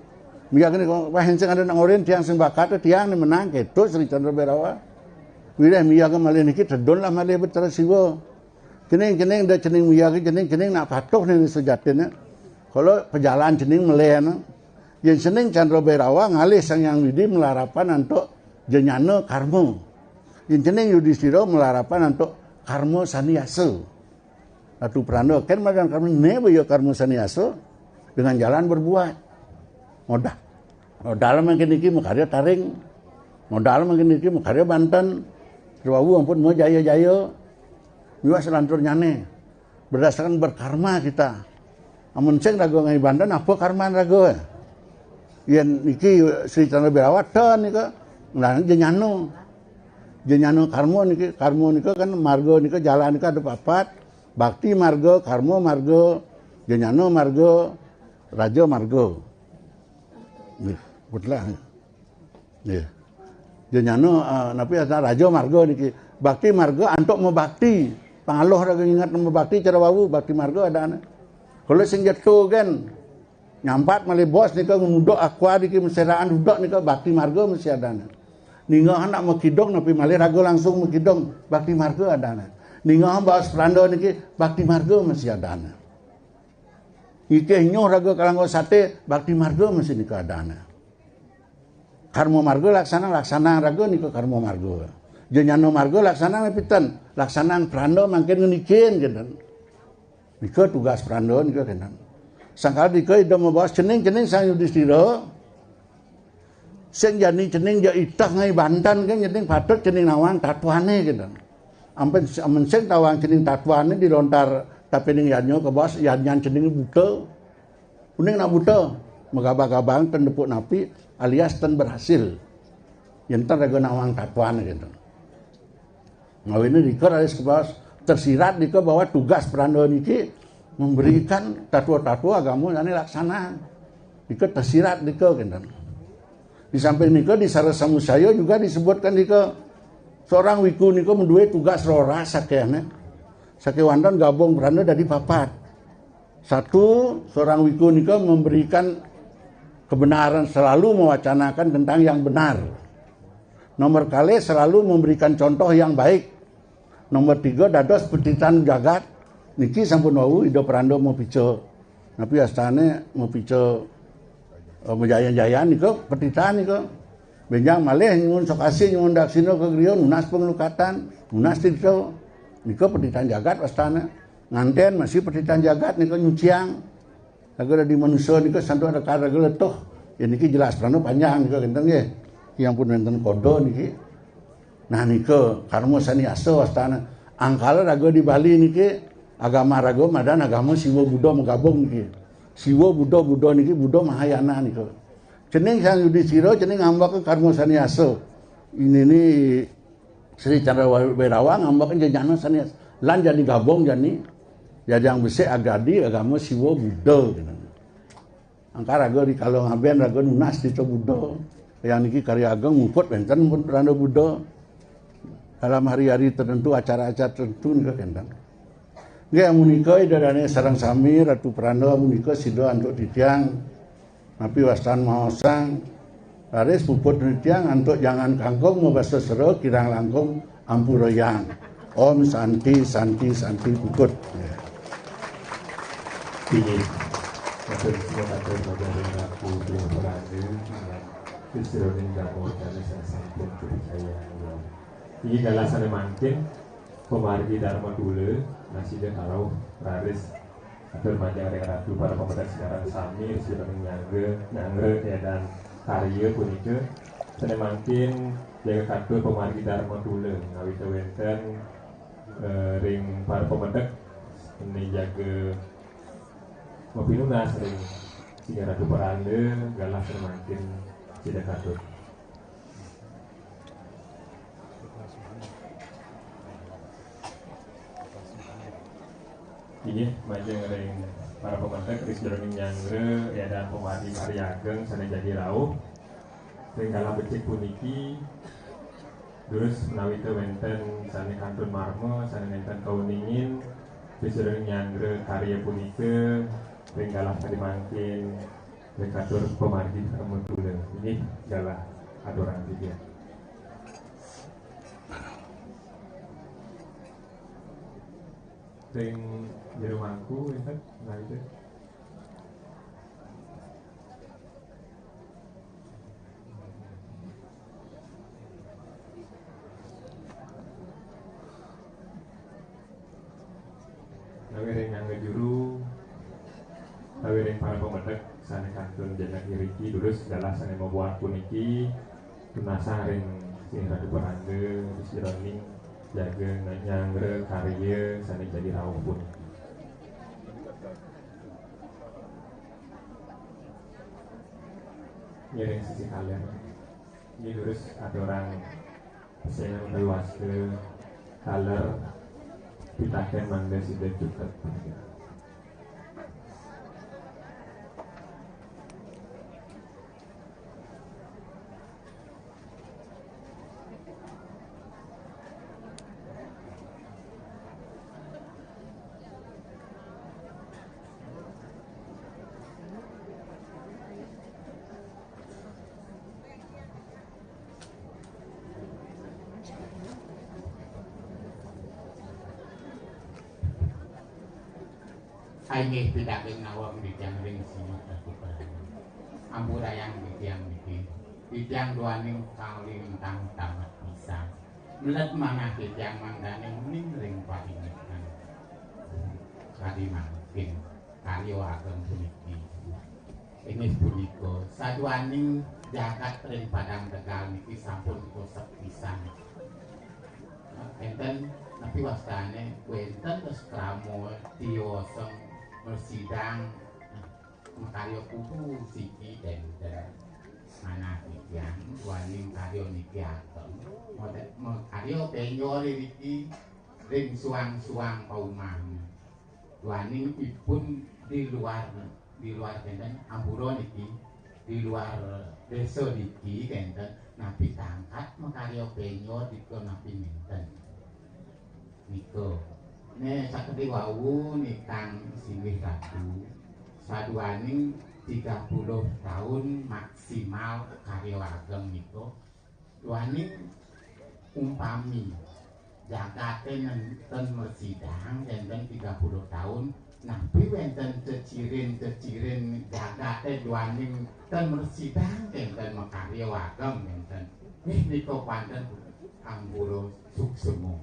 Miyaga niki wah sing ada nak ngorin tiang sing bakat tiang ni menang ketu Sri Chandra Bhairava. Wireh miyaga malih niki tedun lah malih Betara Siwa. Cening-cening da cening miyaga cening-cening nak patuh ni sejatine. Kalau pejalan cening meleh na. Yen cening Chandra Bhairava ngalih Sang Hyang Widi melarapan antuk janyana karma. Yen cening Yudistira melarapan antuk karma saniyasa. Ratu Pranda ken madan karma ne ya karma saniyasa dengan jalan berbuat. Modal. Modal mangkin niki makarya taring. Modal mangkin niki makarya banten. Terwawu ampun mau jaya-jaya. Miwah selantur nyane. Berdasarkan berkarma kita. Amun sing raga ngai banten apa karman raga? Yen niki Sri Chandra Bhairava ten nika ngelarang janyana. Janyana karma niki, karma nika kan marga nika jalan nika ada papat. Bakti marga, karma marga, janyana marga, raja marga. Nggih, betul lah. Nggih. Janyana uh, napi asal raja marga niki. Bakti marga antuk mebakti. Pangaloh raga ingat mebakti cara wawu bakti marga ada ana. Kalau sing jatuh kan nyampat malih bos nika nguduk aqua niki meseraan duduk nika bakti marga mesti ada ana. Ningah anak mekidong napi malih raga langsung mekidong bakti marga ada ana. Ningah baos pranda niki bakti marga mesti ada ana. Ngikih nyuh raga kalangga sate bakti marga mesti nika ada ana. Karma marga laksana laksana raga nika karma marga. Janyana marga laksana piten laksana pranda mangkin ngenikin kenten. Nika tugas pranda nika kenten. Sangkal nika ida mabaos cening-cening Sang Yudistira. Sing jani cening ja itah ngai banten kan cening patut cening nawang tatwane kenten. Ampun amun sing tawang cening tatwane di lontar tapening yadnya kebas yadnyan cening buta. Uning nak buta, megabah-gabang ten nepuk napi alias ten berhasil. Yen ten raga nawang tatwan gitu. Ngawinnya dika raris kebas tersirat dika bahwa tugas peranda niki memberikan tatwa-tatwa agama jane laksana. Dika tersirat dika kenten. Di samping nika di Sarasa Musaya juga disebutkan dika seorang wiku nika menduwe tugas roras sakehne. Sakewanten gabung peranda dadi papat. Satu, seorang wiku nika memberikan Kebenaran, selalu mewacanakan tentang yang benar. Nomor kalih, selalu memberikan contoh yang baik. Nomor tiga, dados petitan jagat. Niki sampun wau Ida Pranda mapica. Napi astane mapica, eh, majaya-jaya nika petitan nika. Benjang malih nyuwun sokasi, nyuwun daksina ka griya, nunas panglukatan, nunas tirta. Nika petitan jagat astane. Nganten masih petitan jagat nika nyuciang. Raga dadi manusa nika santukan raga letuh. Ya niki jelas prana panjang nika kenten nggih. Yang pun wenten koda niki. Nah nika karma saniasa wastana. Angkala raga di Bali niki agama raga madan agama Siwa Buddha magabung niki. Siwa Buddha, Buddha niki Buddha Mahayana nika. Cening Sang Yudistira cening ngambaka karma saniasa. Ini ni Sri Chandra Wirawa ngambaka jejana saniasa. Lan jani gabung jani. Jajang besik agadi agama Siwa Buddha gitu. Angkar raga rikala ngaben raga nunas tirta Buddha. Yang niki karya ageng muput wenten pun pranda Buddha. Dalam hari-hari tertentu, acara-acara tertentu nika kenten. Nggih, amunika Ida Dane sareng sami Ratu Pranda amunika sida antuk titiang. Napi wastan maosang. Raris puput titiang antuk jangan kangkung mabasa sera kirang langkung ampurayang. Om Santi, Santi, Santi puput. Ya. Inggih. Matur suwun, matur nuwun Ratu Dewa Peranda. Sesroning dharma wacana sasampun kapicayan. Inggih, galah sane mangkin pamargi dharma tula nasida karauh raris atur majeng ring Ratu para pamedek sareng sami, sira nyanggra, nyanggra edan karya punika. Sane mangkin jaga katur pamargi dharma tula ngawita wenten, eh, ring para pamedek sane jaga mapinunas ring Sri Ratu Peranda, galah sane mangkin sida katur. Inggih, majeng ring para pamedek ring sajeroning nyanggra edan pamargi karya ageng sane jagi rauh. Ring kala becik puniki, durus menawi te wenten sane kantun marma, sane nenten kauningin, ring sajeroning nyanggra karya punika, ring galah sane mangkin, ring katur pamargi dharma tula. Inggih, galah aturang titiang. Ring jero mangku, enten, nah itu. Utawi ring nyangga juru, utawi ring para pamedek sane kantun jenek iriki, durus galah sane mabuat puniki, tunasang ring Sri Ratu Peranda, sajeroning jaga nyanggra karya sane jagi rauh puniki. Ngiring sisi kaler. Nggih, durus aturang pesengan utawi wasta taler pitaken mangda sida cutet. Inggih pitaken nawang titiang ring sima. Ampurayang titiang niki. Titiang duaning kalintang tamat pisan. Melet manah titiang mangdane uning ring paringitan. Kadi mangkin karya ageng puniki. Inggih punika, saduaning jagat ring Padang Tegal niki sampun kosek pisan. Enten napi wastane, wenten wis krama, tioseng, mresidang, makarya kudu siki denten. Manah titiang, duaning karya niki ageng. Mode-, makarya penjol niki ring suang-suang paumahan. Duaning ipun di luar, di luar kenten, ampura niki, di luar desa niki kenten, napi tangkat makarya penyo nika napi nenten. Nika. Ne sakadi wau nikang singgih ratu, saduaning tiga puluh tahun maksimal karya ageng niku. Duaning umpami jagate nenten mresidang kenten tiga puluh tahun, napi wenten cecirin-cecirin jagate duaning ten mresidang kenten makarya ageng kenten. Nih niku panten anggura suksema.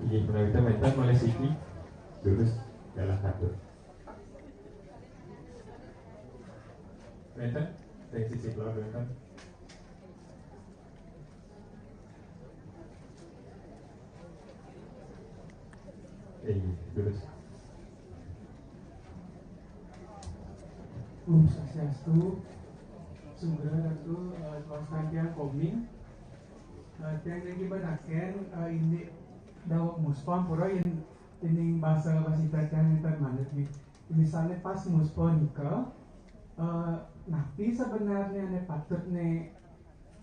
Inggih menawi wenten malih siki, durus galah katur. Wenten, ring sisi kulon wenten. Inggih, durus. Om Swastiastu, Sugeng Ratu, eh, Konstantia Koming. Eh, tiang niki betaken, eh, indik daweg muspa pura yen dening basa wasita tiang nenten manut nih. Misalnya pas muspa nika, eh, napi sebenarnya ne patut ne,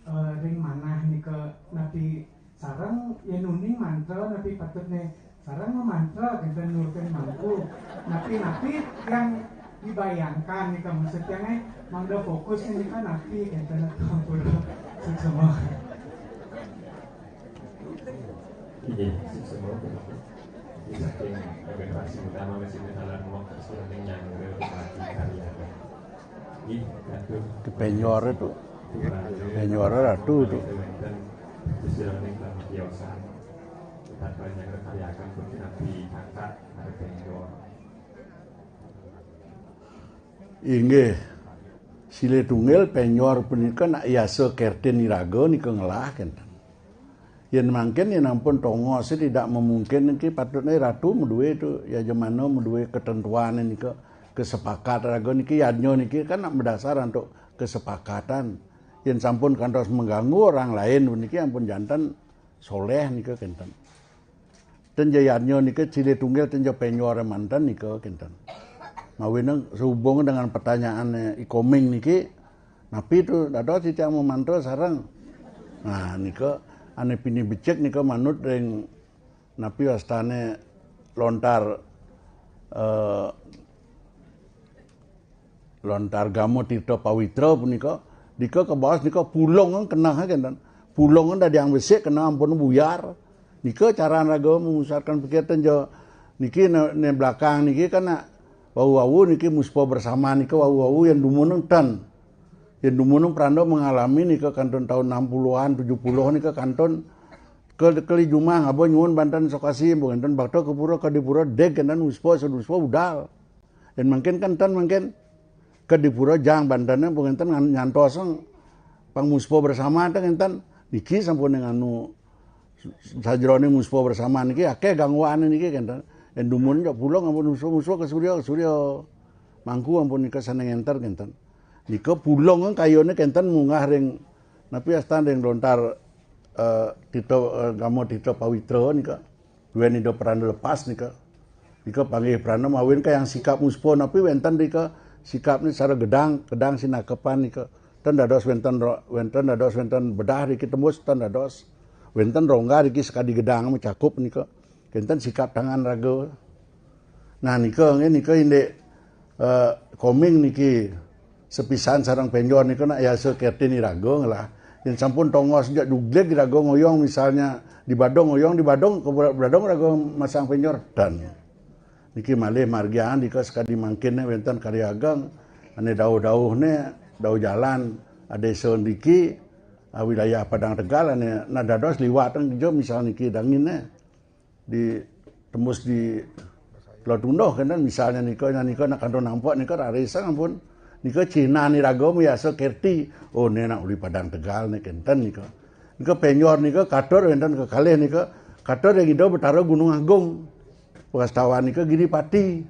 eh, ring manah nika napi sareng yen uning mantra napi patut ne sareng mantra kenten nurutin mangku. Napi-napi yang dibayangkan nika maksudnya ne mangda fokus nika napi kenten atau pura suksema. Inggih, suksema. Saking generasi utama sini taler mok suraning nyangga mati karya. Inggih, katur. Kepenyor itu. Penyor ratu itu. Wenten suraning tamat yosan. Tetap nyangga karyakan pun nabi angkat ada penyor. Inggih. Silih tunggil penyor punika nak yasa kertin iraga nika ngelah kenten. Yen mangkin yen ampun tongos tidak memungkin niki patutnya ratu medue itu yajamana medue ketentuan nika kesepakat raga niki yadnya niki kan nak berdasar untuk kesepakatan. Yen sampun kantos mengganggu orang lain niki ampun jantan soleh nika kenten. Ten ja yadnya nika silih tunggil ten ja penyor manten nika kenten. Mawinang sehubung dengan pertanyaan ikoming niki, napi tu dados titiang memantul sareng. Nah, nika ane pini becik nika manut ring napi wastane lontar, eh, lontar Gama Tirta Pawitra punika, nika kebaos nika pulung keneh kenten. Pulung dadi ang besik keneh ampun buyar. Nika caran raga memusatkan pikir ten ja niki ne, ne belakang niki kan nak wau-wau niki muspa bersama nika wau-wau yang dumunung ten. Yang dumunung pranda mengalami nika kantun tahun enam puluhan, tujuh puluh nika kantun ke keli jumah ngaba nyuwun banten sokasi mboten bakta ke pura ke dipura deg kenten muspa seduspa budal. Yen mangkin kan ten mangkin ke dipura jang bantene pengenten ngan-, nyantos pangmuspa bersama ten kenten niki sampun anu sajroning muspa bersama niki akeh gangguane niki kenten. Yen dumun jak pulang ampun muspa-muspa ke surya, ke surya. Mangku ampun nika sane ngenter kenten. Nika pulang kayone kenten munggah ring napi astan ring lontar, eh, Tito, eh, Gama Tito Pawitra nika. Duweni ida prana lepas nika. Nika panggih prana mawin kayang sikap muspa napi wenten nika sikapne sara gedang, gedang sinakepan nika. Ten dados wenten ro-, wenten dados wenten bedah riki tembus ten dados. Wenten rongga riki sekadi gedang macakup nika. Kenten sikap tangan raga. Nah nika nggih nika indik, eh, koming niki sepisan sareng penjor nika nak yasa kertin iraga ngelah. Yen sampun tongos jak jugleg iraga ngoyong misalnya di Badung ngoyong di Badung ke Badung raga masang penjor dan niki malih margian dika sekadi mangkin wenten karya ageng ane dauh-dauhne dauh jalan ada desa ndiki, ah, wilayah Padang Tegal ane nah dados liwat jo misal niki danginne di tembus di Pulau Tunduh kenten misalnya nika, nah nika nak kantun nampak nika rarisang ampun. Nika Cina ni raga biasa kerti. Oh ne nak uli Padang Tegal ne kenten nika. Nika penjor nika katur wenten kekalih nika katur yang ida Betara Gunung Agung. Pengastawan nika Giripati.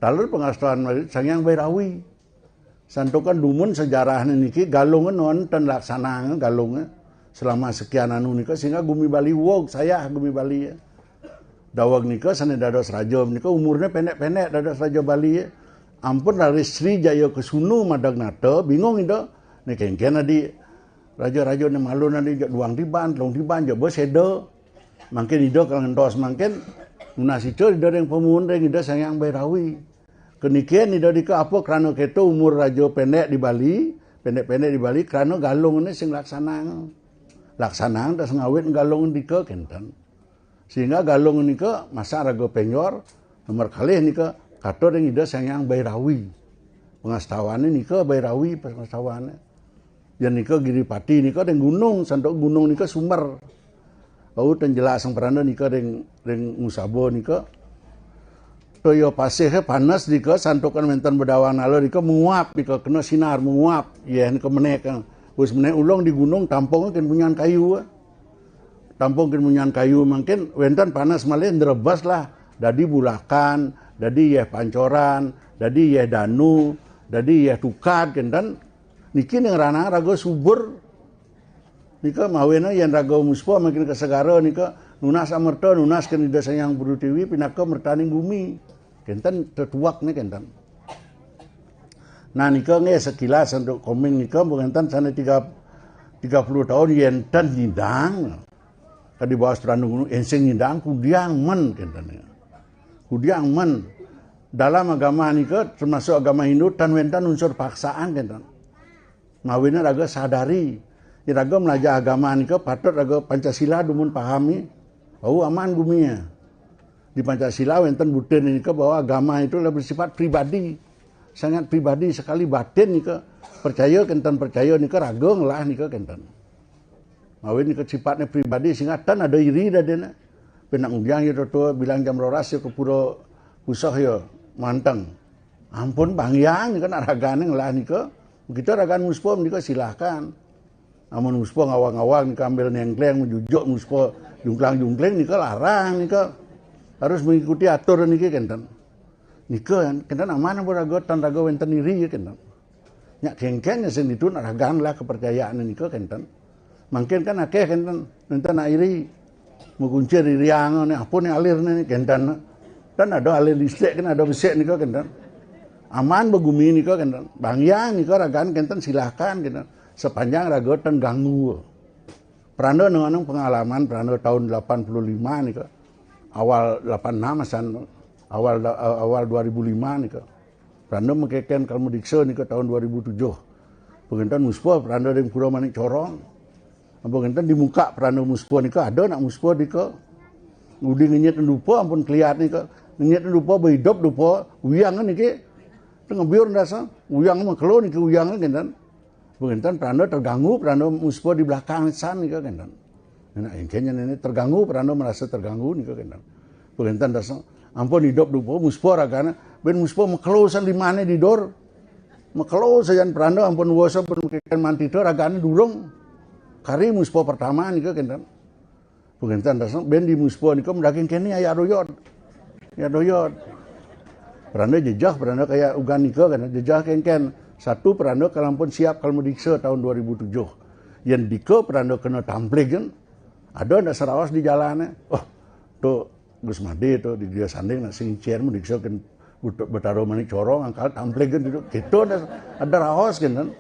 Talur pengastawan Sang Hyang Bairawi. Santukan dumun sejarahnya niki galunge nonten laksanange galunge selama sekian anu nika sehingga gumi Bali wog sayah gumi Bali. Daweg nika sane dados raja nika umurnya pendek-pendek dados raja Bali. Ampun raris Sri Jaya Kesunu madag nata bingung ida. Nek engken adi raja-raja ne malu nadi jak duang tiban, telung tiban jak bos eda. Mangkin Ida kal ngentos mangkin nunas ica Ida ring pamuun ring Ida Sang Hyang Bairawi. Keniken Ida dika apa krana keto umur raja pendek di Bali, pendek-pendek di Bali krana Galung ini sing laksanang. Laksanang das ngawit Galung dika kenten. Sehingga Galung nika masang raga penjor, nomor kalih nika katur ring Ida Sang Hyang Bairawi. Pangastawane nika Bairawi pangastawane. Yan nika Giripati nika ring gunung, santuk gunung nika sumber. Au ten jelasang pranda nika ring ring Musaba nika. Toya pasih panas nika santukan wenten Bedawang Nala nika menguap nika kena sinar menguap. Ya nika menek. Wis menek ulung di gunung tampung ken punyan kayu. Tampung ken punyan kayu mangkin wenten panas malih ndrebes lah. Dadi bulakan, dadi yeh pancoran, dadi yeh danu, dadi yeh tukad kenten. Niki ning ranang raga subur. Nika mawena yen raga muspa mangkin ka segara nika nunas amerta, nunas ken Ida Sang Hyang Bru Tiwi pinaka mertaning gumi. Kenten tetuak nih kenten. Nah nika nggih sekilas untuk komeng nika mungkin sane tiga tiga puluh tahun yen ten nyidang. Kadi bawas Trandung gunung ensing nyidang kudiang men kenten. Kudiang men dalam agama nika termasuk agama Hindu tan wenten unsur paksaan kenten. Mawina raga sadari. Yen raga melajah agama nika patut raga Pancasila dumun pahami. Bau aman gumia. Di Pancasila wenten butir nika bahwa agama itu adalah bersifat pribadi. Sangat pribadi sekali batin nika. Percaya kenten percaya nika raga ngelah nika kenten. Mawin nika sifatnya pribadi sehingga tan ada iri dadena. Penak ngudiang ya tutu bilang jam roras ya ke pura pusah ya manteng. Ampun bang yang nika nak ragane ngelah nika. Kita ragan muspa nika silahkan. Amun muspa ngawang-ngawang nika ambil nengkleng menjujuk muspa jungklang-jungkling nika larang nika. Harus mengikuti aturan niki kenten. Nika kan kenten aman apa raga tan raga wenten iri ya kenten. Nyak kengken ya sing ditun ragan lah kepercayaan nika kenten. Mangkin kan akeh kenten wenten nak iri. Mekuncir iriang ni apa ni alir ni kenten. Kan ada alir listrik kan ada besek nika kenten. Aman begumi nika kenten. Bang yang nika ragan kenten silahkan kenten. Sepanjang raga tan ganggu. Pranda nang pengalaman pranda tahun delapan puluh lima nika. Awal delapan enam asan awal awal dua ribu lima nika. Pranda mekeken Karma Diksa nika tahun dua ribu tujuh. Pengentan muspa pranda ring Pura Manik Corong. Ampun ngenten di muka pranda muspa nika ada nak muspa nika. Udi ngenyit dupa ampun keliat nika. Ngenyit dupa behidup dupa uyang niki. Tengebiur dasa uyang makelo niki uyang ngenten. Ampun ngenten pranda terganggu pranda muspa di belakang san nika ngenten. Nah, intinya ini terganggu pranda merasa terganggu nika ngenten. Ampun ngenten dasa ampun hidup dupa muspa ragana ben muspa makelo san di mana di dor. Makelo sajan pranda ampun wasa pun mekeken mantita ragane durung. Kari muspa pertama nika kenten. Pengentan dasar ben di muspa nika mendaging kene ya doyod. Ya doyod. Pranda jejah pranda kaya ugan nika kan jejah kengken. Satu pranda kalampun siap kalau diksa tahun dua ribu tujuh. Yen dika pranda kena tamplig kan. Ada ndak serawas di jalane. Oh, tu Gus Made tu di dia sanding nak sing cien mendiksa kan Betara Manik Corong angkal tamplig kan gitu. Gitu ada ada rawas kan.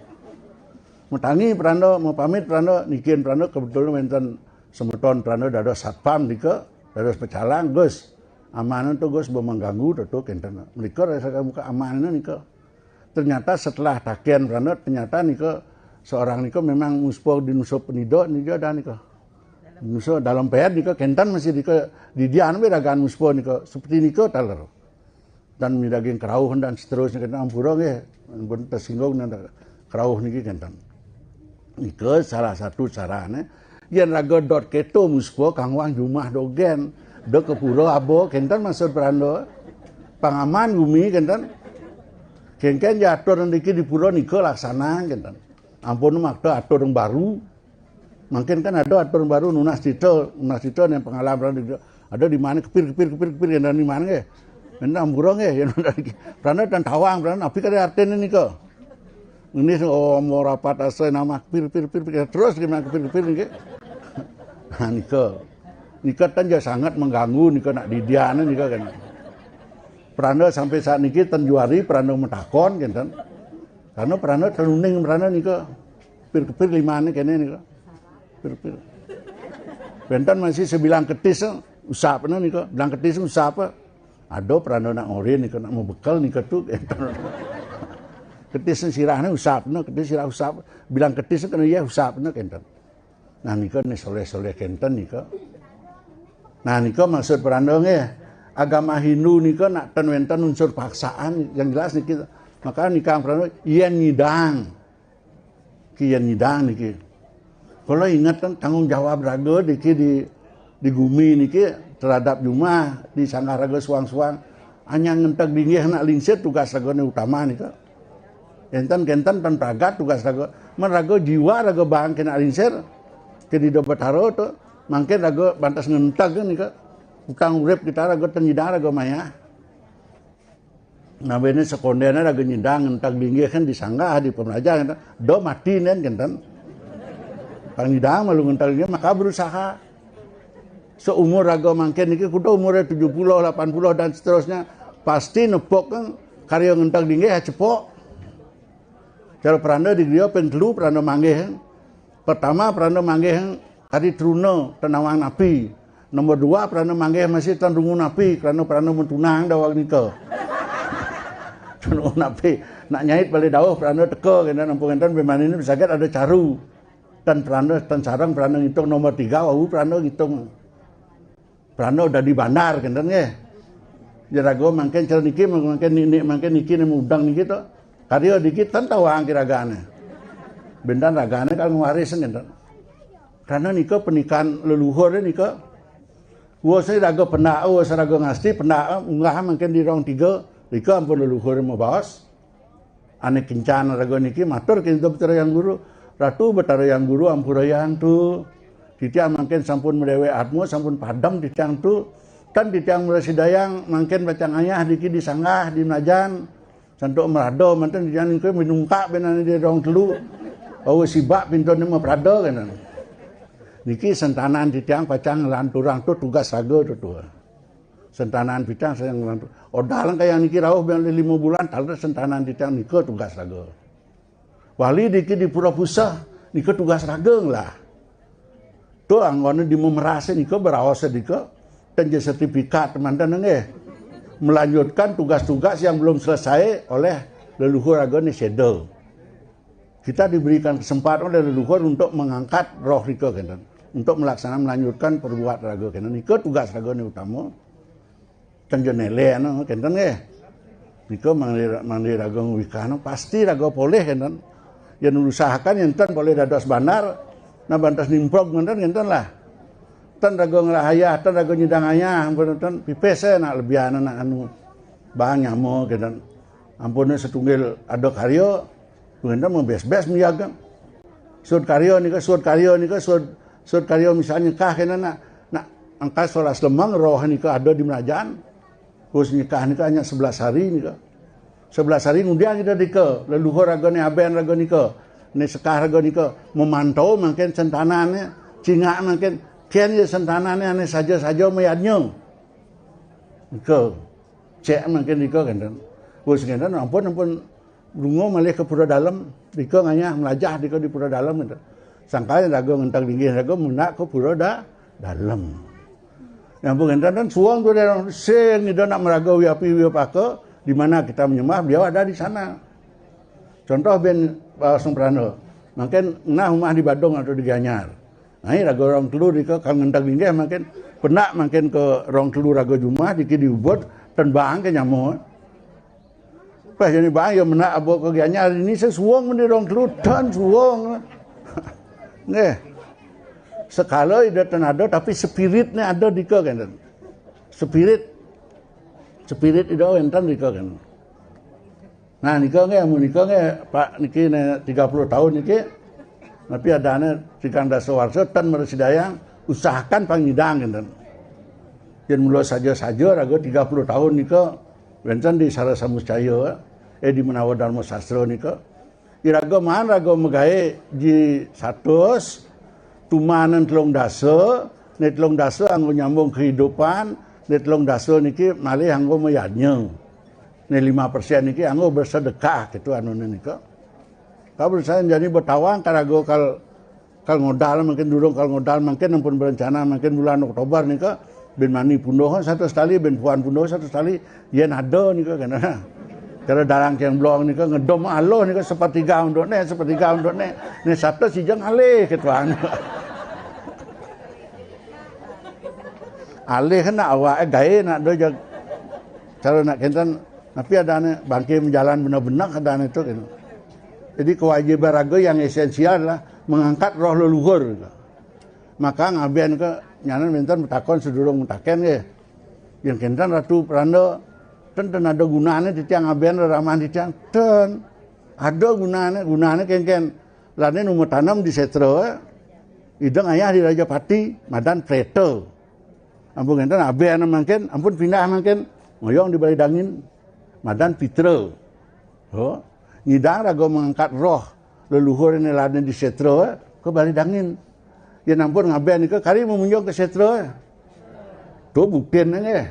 Metangi pranda, mau pamit pranda, nikin pranda kebetulan wenten semeton pranda dados satpam dika, dados pecalang, Gus. Amanan tu Gus mengganggu tu kenten. Mereka rasa muka amanan nika. Ternyata setelah takian pranda, ternyata nika seorang nika memang muspa di nusa penida nika dan nika. Nusa dalam pet nika kenten masih nika didian we ragaan muspa nika seperti nika taler. Dan midaging kerauh dan seterusnya kenten ampura nggih. Ampun tersinggung dan kerauh niki kenten. Nika salah satu carane yen raga dot keto muspa kang wang jumah dogen. Da ke pura aba kenten maksud pranda. Pangaman gumi kenten. Kengken ya atur niki di pura nika laksana kenten. Ampun makta atur yang baru. Mangkin kan ada atur baru nunas cita, nunas cita yang pengalaman ada di mana kepir kepir kepir kepir yang di mana nggih. Ini ampura nggih yang ada iki. Prana dan tawang prana napi kare artine nika. Ini oh mau rapat asai nama kepir kepir kepir kepir terus gimana kepir kepir nggih. Nah nika. Nika kan ya sangat mengganggu nika nak didiane nika kan. Prana sampai saat niki ten juari prana metakon kenten. Karena prana tenuning prana nika. Kepir kepir limane kene nika. Kepir kepir. Wénten masih sebilang ketis, eh, usapna nika, bilang ketis usap. Ada pranda nak ngorin nika, nak mau bekel nika tu. Ketis sirahna usapna, ketis sirah usap. Bilang ketis kena ya usapna kenten. Nah nika nih soleh-soleh kenten nika. Nah nika maksud pranda nggih. Agama Hindu nika nak ten wénten unsur paksaan yang jelas niki. Maka nika pranda yen nyidang. Ki yen nyidang niki. Kalau ingat kan tanggung jawab raga niki di di gumi niki terhadap jumah di sanggah raga suang-suang. Hanya ngenteg linggih nak lingsir tugas raga ni utama nika. Enten kenten pan pragat tugas raga. Men raga jiwa raga bang kena lingsir ke di Betara tu mangkin raga bantas ngenteg nika. Utang urip kita raga ten nyidang raga maya. Nah, bene sekondene raga nyidang ngenteg linggih kan di sanggah di pembelajar kan. Do mati nen kenten. Pang nyidang malu ngenteg linggih maka berusaha. Seumur raga mangkin niki kudu umure tujuh puluh, delapan puluh dan seterusnya pasti nepuk kan karya ngenteg linggih cepok. Cara pranda di griya ping telu pranda manggih. Pertama pranda manggih kadi truna tenawang napi. Nomor dua pranda manggih masih ten rungu napi kerana pranda mentunang dawang nika. Truna napi nak nyait balik dawuh pranda teka kena nampung enten bemani ini bisa ada caru. Tan pranda tan sarang pranda ngitung nomor tiga wau pranda ngitung. Pranda udah di bandar kenten nggih. Jerago mangkin cara niki mangkin niki mangkin niki nemu udang niki to. Karya diki tan tawang kiragane. Bendan ragane kan ngwaris kenten. Karena nika pernikahan leluhur nika. Wah saya raga pendak, wah saya raga ngasti pendak unggah mangkin di rong tiga. Nika ampun leluhur mau baos. Ane kencan raga niki matur kintu Betara Yang Guru. Ratu Betara Yang Guru ampura yang tu. Titiang mangkin sampun merewe atmo, sampun padam titiang tu. Kan titiang mula sidayang mangkin bacang ayah diki di sanggah di menajan. Santuk merado manten titiang ningku minungkak benane di rong telu. Awa sibak pintun ni maprado kena. Niki sentanan titiang pacang ngelanturang tu tugas raga tu tu. Sentanan pitang saya ngelantur. Odalang kaya niki rauh biang lima bulan taler sentanan titiang nika tugas raga. Wali diki di pura pusah nika tugas raga lah. Tu anggone di memerase nika beraos nika tenje sertifikat manten nggih. Melanjutkan tugas-tugas yang belum selesai oleh leluhur raga ni seda. Kita diberikan kesempatan oleh leluhur untuk mengangkat roh nika kenten. Untuk melaksanakan melanjutkan perbuat raga kenten. Nika tugas raga ni utama. Tenjenele anu kenten nggih. Nika mangli mangli raga ngwikana pasti raga polih kenten. Yen usahakan yen ten polih dados bandar, nah bantas nimprog kenten kenten lah. Ten raga ngrahayah, ten raga nyidang ayah, ampun ten pipis eh nak lebihan nak anu. Bang nyama kenten. Ampun setunggil ada karya, kenten membes-bes miyaga. Sud karya nika, sud karya nika, sud sud karya misalnya kah kenten nak nak angkat solas lemang roh nika ada di merajan. Terus nikah nika hanya sebelas hari nika. Sebelas hari kemudian kita nika, leluhur raga ni aben raga nika, ni sekah raga nika memantau mangkin sentanane, cingak mangkin ken ya sentanane ane saja-saja mayadnya. Nika cek mangkin nika kenten. Terus kenten ampun ampun Lunga malih ke pura dalem, dika ngayah melajah dika di pura dalem gitu. Sangkal raga ngentang linggih raga mundak ke pura da, dalem. Yang pengentan dan suang tu dia sing ida nak meraga wiapi wiapaka, di mana kita menyembah beliau ada di sana. Contoh ben uh, Sung Prana. Mungkin nah rumah di Badung atau di Gianyar. Nah, raga orang telu dika kal ngentang linggih mungkin pendak mungkin ke orang telu raga jumah diki diubut tembang ke nyamuk. Pas jani bang ya menak abot ke Gianyar ini sesuang meni rong telu tan suang. Nggih. Sekala ida tan ada tapi spiritnya ada dika kenten. Spirit spirit ida wenten dika kenten. Nah nika nggih amun nika nggih Pak niki ne tiga puluh tahun niki. Tapi adane tigang dasa warsa tan mresidayang usahakan pangidang kenten. Yen mula saja-saja raga tiga puluh tahun nika Wenten di Sarasamucaya, eh di Menawa Dharma Sastra nika. Iraga maan raga megae ji satus, tumanen telung dasa, ne telung dasa anggo nyambung kehidupan, ne telung dasa niki malih anggo mayadnya. Ne lima persen niki anggo bersedekah gitu anune nika. Kalau saya jadi betawang karaga kal Kal ngodal mangkin, durung kal ngodal mangkin, ampun berencana mangkin bulan Oktober nika, bin mani punduh satus tali, bin puan punduh satus tali, yen ada nika kena. Cara dalang keng blong nika ngedom aluh nika, sepertiga untuk ne, sepertiga untuk ne. Ne satus sijeng alih ketuaan. Alih kena awak, eh, gae nak do jag. Cara nak kenten, tapi ada ne bangke menjalan benar-benar ada ne tu kena. Jadi kewajiban raga yang esensial adalah mengangkat roh leluhur. Maka ngaben ke nyanan wenten betakon sedurung mentaken nggih. Yen kenten Ratu Pranda, ten ten ada gunane titiang ngaben reramahan titiang. Ten. Ada gunane, gunane kengken. Lane nu matanem di setra, ideng ayah di Rajapati, madan preta. Ampun kenten aben mangkin, ampun pindah mangkin, ngoyong di Balai Dangin, madan pitra. Oh, nyidang raga mengangkat roh leluhur ne lane di setra, ke Balai Dangin. Yen ampun ngaben nika kari memunjung ke setra. Tu buktin nggih.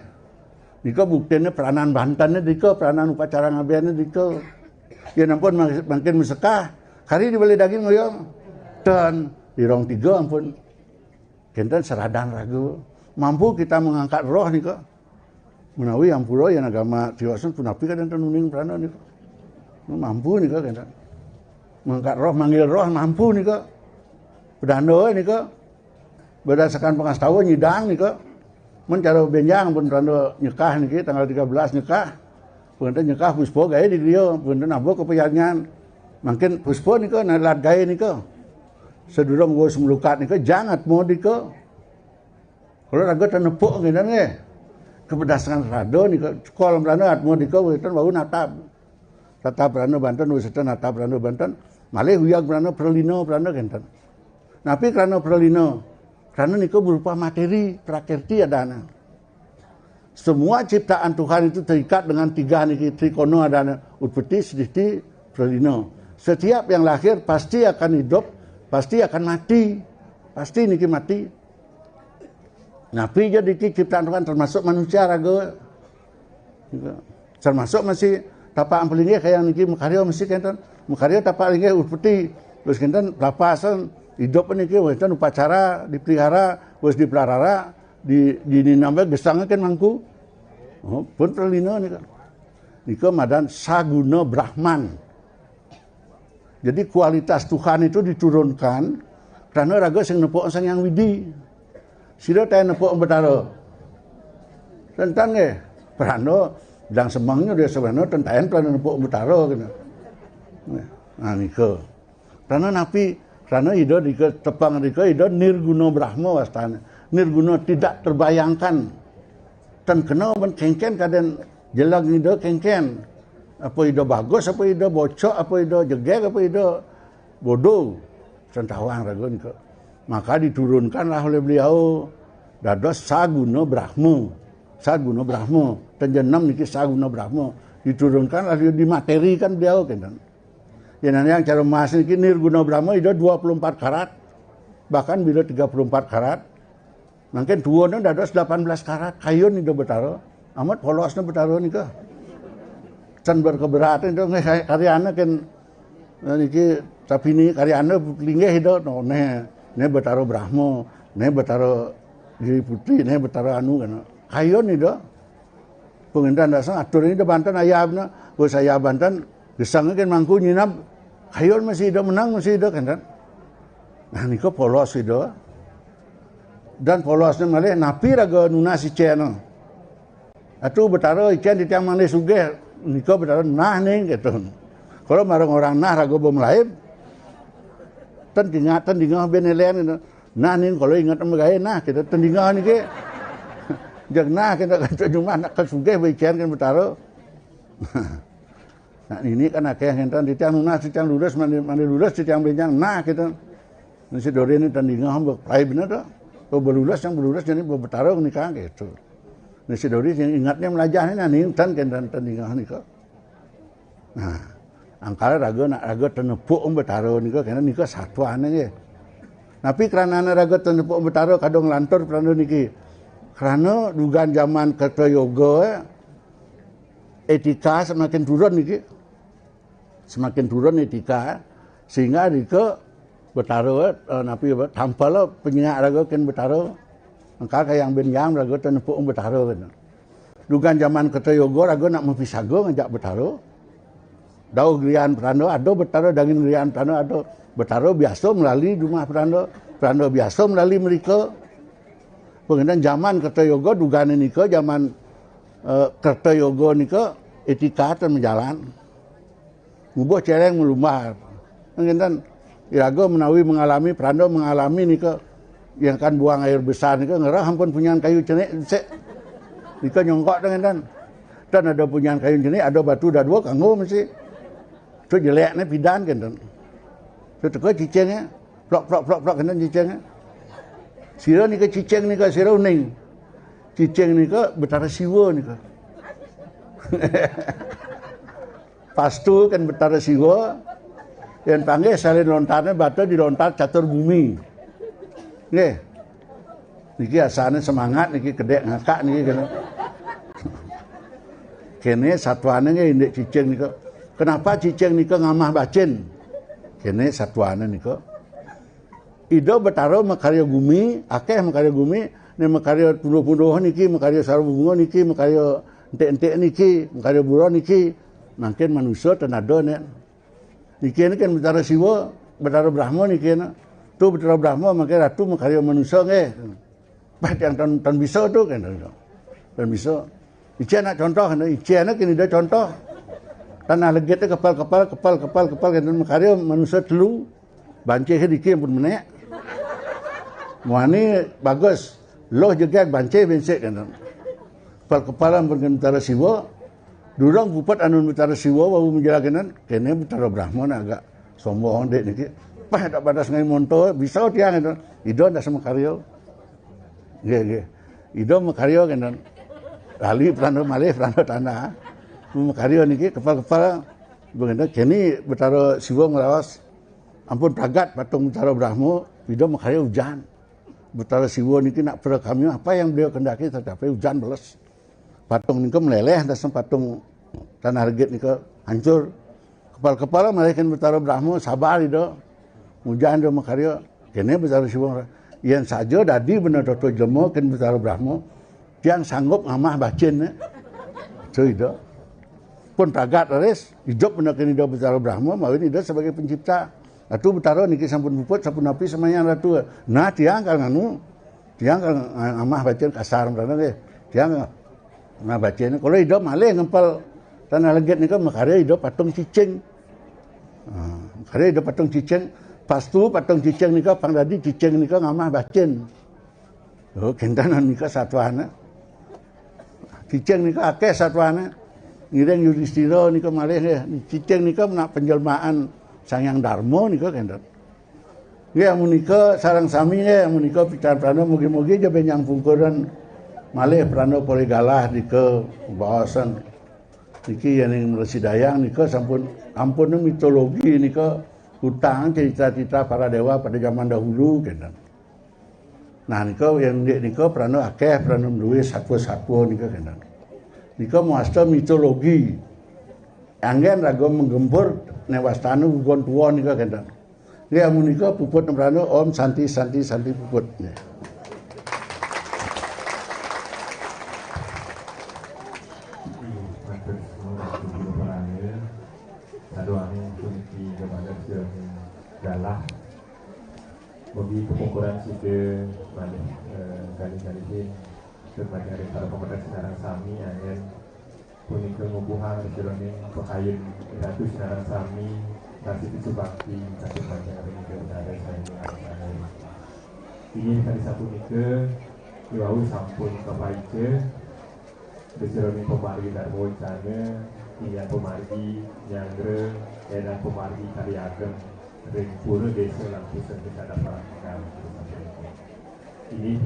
Nika buktinnya peranan banten nika, peranan upacara ngaben nika. Yen ampun mang-, mangkin mesekah, kari di Balai Dangin ngoyong. Ten, di rong tiga ampun. Kenten seradan raga. Mampu kita mengangkat roh nika. Menawi ampura yen agama tiosan punapi kadang ten uning prana nika. Mampu nika kenten. Mengangkat roh, manggil roh mampu nika. Pedanda nika. Berdasarkan pengastawa nyidang nika. Men cara benjang pun prana nyekah niki tanggal tiga belas nyekah. Pun nyekah puspa gae di griya, pun nabo kepayangan. Mangkin puspa nika nalat gae nika. Sedurung wis melukat nika jangat mau nika. Kalau raga tenepuk ngenen nggih. Kepedasan rada nika, cekol prana atma nika wétan wau natap. Tatap prana banten, wisata natap prana banten. Malih uyag prana, pralina prana kenten. Napi krana pralina? Krana nika berupa materi, prakerti adana. Semua ciptaan Tuhan itu terikat dengan tiga niki, trikono adana, utpeti, sthiti, pralina. Setiap yang lahir pasti akan hidup, pasti akan mati. Pasti niki mati. Napi ja niki ciptaan Tuhan termasuk manusia raga. Termasuk masih tapak ampun linggih kaya niki makarya masih kenten. Makarya tapak linggih utpeti. Terus kenten lapasan hidup niki wétan upacara dipelihara, wis dipelihara, di, di ninambe gesang kan mangku. Oh, pun pralina nika. Nika madan saguna Brahman. Jadi kualitas Tuhan itu diturunkan karena raga sing nepuk Sang Hyang Widi. Sira taén nepuk Betara. Tentang nggih. Prana bilang semengnya dia sebenarnya tentaen prana nepuk Betara kena. Nah, nika. Prana napi? Prana ida dika tepang dika ida nirguna Brahma wastane. Nirguna tidak terbayangkan. Tan kena men kengken kaden jelag ida kengken. Apa ida bagus, apa ida bocok, apa ida jegeg, apa ida bodoh. Sentawang raga nika. Maka diturunkanlah oleh beliau dados saguna Brahma. Saguna Brahma. Tenjenem niki saguna Brahma. Diturunkanlah, dimaterikan beliau kenten. Yen yang cara emas niki nirguna Brahma ida dua puluh empat karat. Bahkan bila tiga puluh empat karat. Mangkin tuwune dados delapan belas karat. Kayun ida Betara. Amat polosne Betara nika. Can berkeberatan itu nggih karyane kan niki tapi ni karyane linggih ida no ne ne Betara Brahma, ne Betara Giri Putri, ne Betara anu kan. Kayun ida. Pengendan dasar atur ini banten ayabna, wis ayab banten gesang kan mangku nyinap. Kayun masih ida menang masih ida kan. Nah nika polos ida. Dan polosnya malih napi raga nunas icen. Atu Betara icen titiang mangda sugih, nika Betara nah ning gitu. Kalau marang orang nah raga bom laib, ten ingat ten dingah ben elen gitu. Nah ning kalau ingat sama gaya nah kita ten dingah niki. Jag nah kita kata cuma nak kesugih icen kan Betara. Nah, ini kan akeh enten titiang nunas, titiang lurus, mandi, mandi lurus, titiang benjang. Nah, kita nasi dori ini tandingan hamba play bener dah. Oh, belurus yang belurus jadi betara nikah gitu. Nasi dori yang ingatnya melajah ini nah, ini tan kan tan tandingan nika. Nah, angkal raga nak raga tenepuk betara nika kena nika satuan nggih. Tapi kerana raga tenepuk betara kadang lantur kerana niki. Kerana dugaan zaman kerta yoga, eh, etika semakin turun niki. Semakin turun etika, sehingga nika Betara, eh, napi ba, tampal lah penyiak raga ken Betara. Engka kayang benjang raga ten nepuk Betara ken. Dugan jaman Kerta Yoga raga nak mapisaga ngajak Betara. Dauh grian peranda ada Betara, dangin grian peranda ada Betara, biasa melali di rumah peranda. Peranda biasa melali mereka. Pengendan jaman Kerta Yoga, dugan nika jaman, eh, Kerta Yoga nika etika ten majalan. Ngubuh cereng melumbar. Ngenten, iraga menawi mengalami, peranda mengalami nika, yang kan buang air besar nika, ngerah ampun punyan kayu cenik, sik. Nika nyongkok dah ngenten. Dan ada punyan kayu cenik, ada batu dadua, kanggo mesti. Tu jelek ni pidan kenten. Tu teka cicingnya, plok, plok, plok, plok, kenten cicingnya. Sira nika cicing nika, sira uning. Cicing nika Betara Siwa nika. Pastu kan Betara Siwa, yang panggih salin lontarnya bata di lontar catur bumi. Nggih. Niki asane semangat niki, kedek ngakak niki kena. Kene satwane nggih indik cicing nika. Kenapa cicing nika ngamah bacin? Kene satwane nika. Ida Betara makarya gumi, akeh makarya gumi, ne makarya punduh-punduh niki, makarya sarwa bunga niki, makarya entik-entik niki, makarya buron niki. Mangkin manusa ten ada nek. Niki ni kan Betara Siwa, Betara Brahma niki ni. Tu Betara Brahma mangkin ratu makarya manusa nggih. Bah, yang tan, tan bisa tu kan. Tan bisa. Icen nak contoh, icen nak kini dah contoh. Tanah legit tu kepal, kepal, kepal, kepal, kepal, kan makarya manusa telu. Bancih dikit pun menek. Muani bagus. Loh jegag bancih bensik kan. Kepal-kepalan pun kan Betara Siwa. Durang puput anu Betara Siwa baru menjelakan kene Betara Brahma nak agak sombong dek niki. Pah tak batas ngai monto, bisa tiang itu. Ida ndak sama karya. Nggih, nggih. Ida makarya kan. Lali peranda malih, peranda tanah. Makarya niki kepal-kepal. Begini kene Betara Siwa ngelawas. Ampun pragat patung Betara Brahma, Ida makarya hujan. Betara Siwa niki nak perekam apa yang beliau kendaki tercapai, hujan beles. Patung nika meleleh, dasar patung tanah regit nika hancur. Kepala-kepala malih ken Betara Brahma, sabar Ida. Hujan Ida makarya. Kene Betara Siwa. Yen saja dadi bener toto jelema ken Betara Brahma, tiang sanggup ngamah bacin ne. Tu Ida. Pun pragat leres, idup bener ken Ida Betara Brahma, mawin Ida sebagai pencipta. Ratu Betara niki sampun puput, sampun napi semayan Ratu. Nah, tiang kal nganu, tiang kal ngamah bacin kasar merana nggih. Tiang ngamah bacin. Kalau Ida malih ngempel tanah legit nika makarya Ida patung cicing. Ah, makarya Ida patung cicing, pastu patung cicing nika pang dadi cicing nika ngamah bacin. Oh, kenten nika satwane. Cicing nika akeh satwane. Ngiring Yudistira nika malih nggih. Cicing nika nak penjelmaan Sang Hyang Darma nika kenten. Nggih, amun nika sareng sami nggih, amun nika pican prana mugi-mugi aja benjang pungkuran malih prana polih galah nika baosan. Niki yening Resi Dayang nika sampun, ampun mitologi nika utang cerita-cerita para dewa pada zaman dahulu kenten. Nah, nika yang nggih nika prana akeh, prana duwe satwa-satwa nika kenten. Nika muasta mitologi. Anggen raga menggempur newastana gugon tuwa nika kenten. Nggih, amun nika puput prana Om Santi, Santi, Santi puput. Nggih. Matur suwun Ratu Guru Parangga. Saduane puniki kepada sira galah. Mugi kepungkuran sida malih, eh, kali-kali sing kepada para pemerintah sekarang sami angin punika ngubuhang sajeroning pakayun Ratu sekarang sami kasih bakti kasih panjang ring negara saya. Inggih kali sapunika, iwau sampun kapaica, sajeroning pamargi Dharma Wacana, inggih pamargi nyanggra, endah pamargi kali ageng, ring pura desa Lampusan Kecamatan Parangan. Inggih,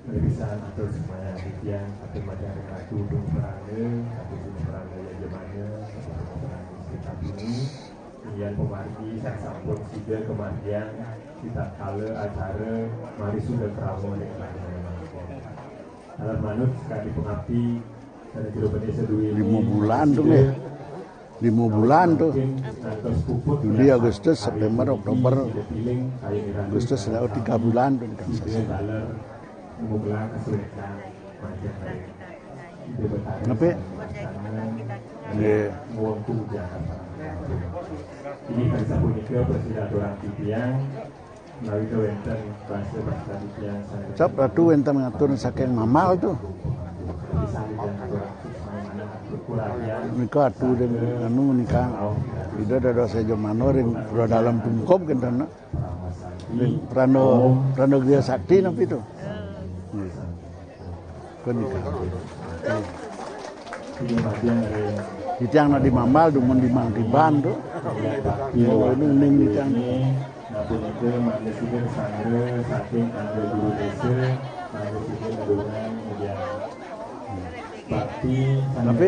mriki pisan atur semayang titiang, atur majeng ring Ratu Gunung Perangga, Ratu Gunung Perangga Yajamana, Ratu Gunung Perangga Sri Kartini, inggih pamargi sang sampun sida kamargiang, sitatkala acara marisuda krama ring Raja Gunung. Alam manut sekali pengabdi, dan jero bendesa duwe lima bulan tu, nggih. Lima bulan tuh. Juli, Agustus, September, Oktober, Agustus, lah tiga bulan tuh dikasih. Tapi, iya. Jadi, pada saat itu, Presiden Aturan Titiang, Menawi wénten bahasa bahasa yang sangat Cap ratu wénten ngatur saking Mamal tuh. Nika atu ring anu nika. Ida dados saja manor ring Pura Dalem Tungkup kinten. Ring Prano, Prano Griya Sakti napi tuh. Nggih. Punika. Titiang na di Mamal dumun di Mangkiban tuh. Ini ning titiang. Nah, punika mangga sida sanggra saking Angga Guru Desa, mangga sida nulungan, kemudian bakti. Tapi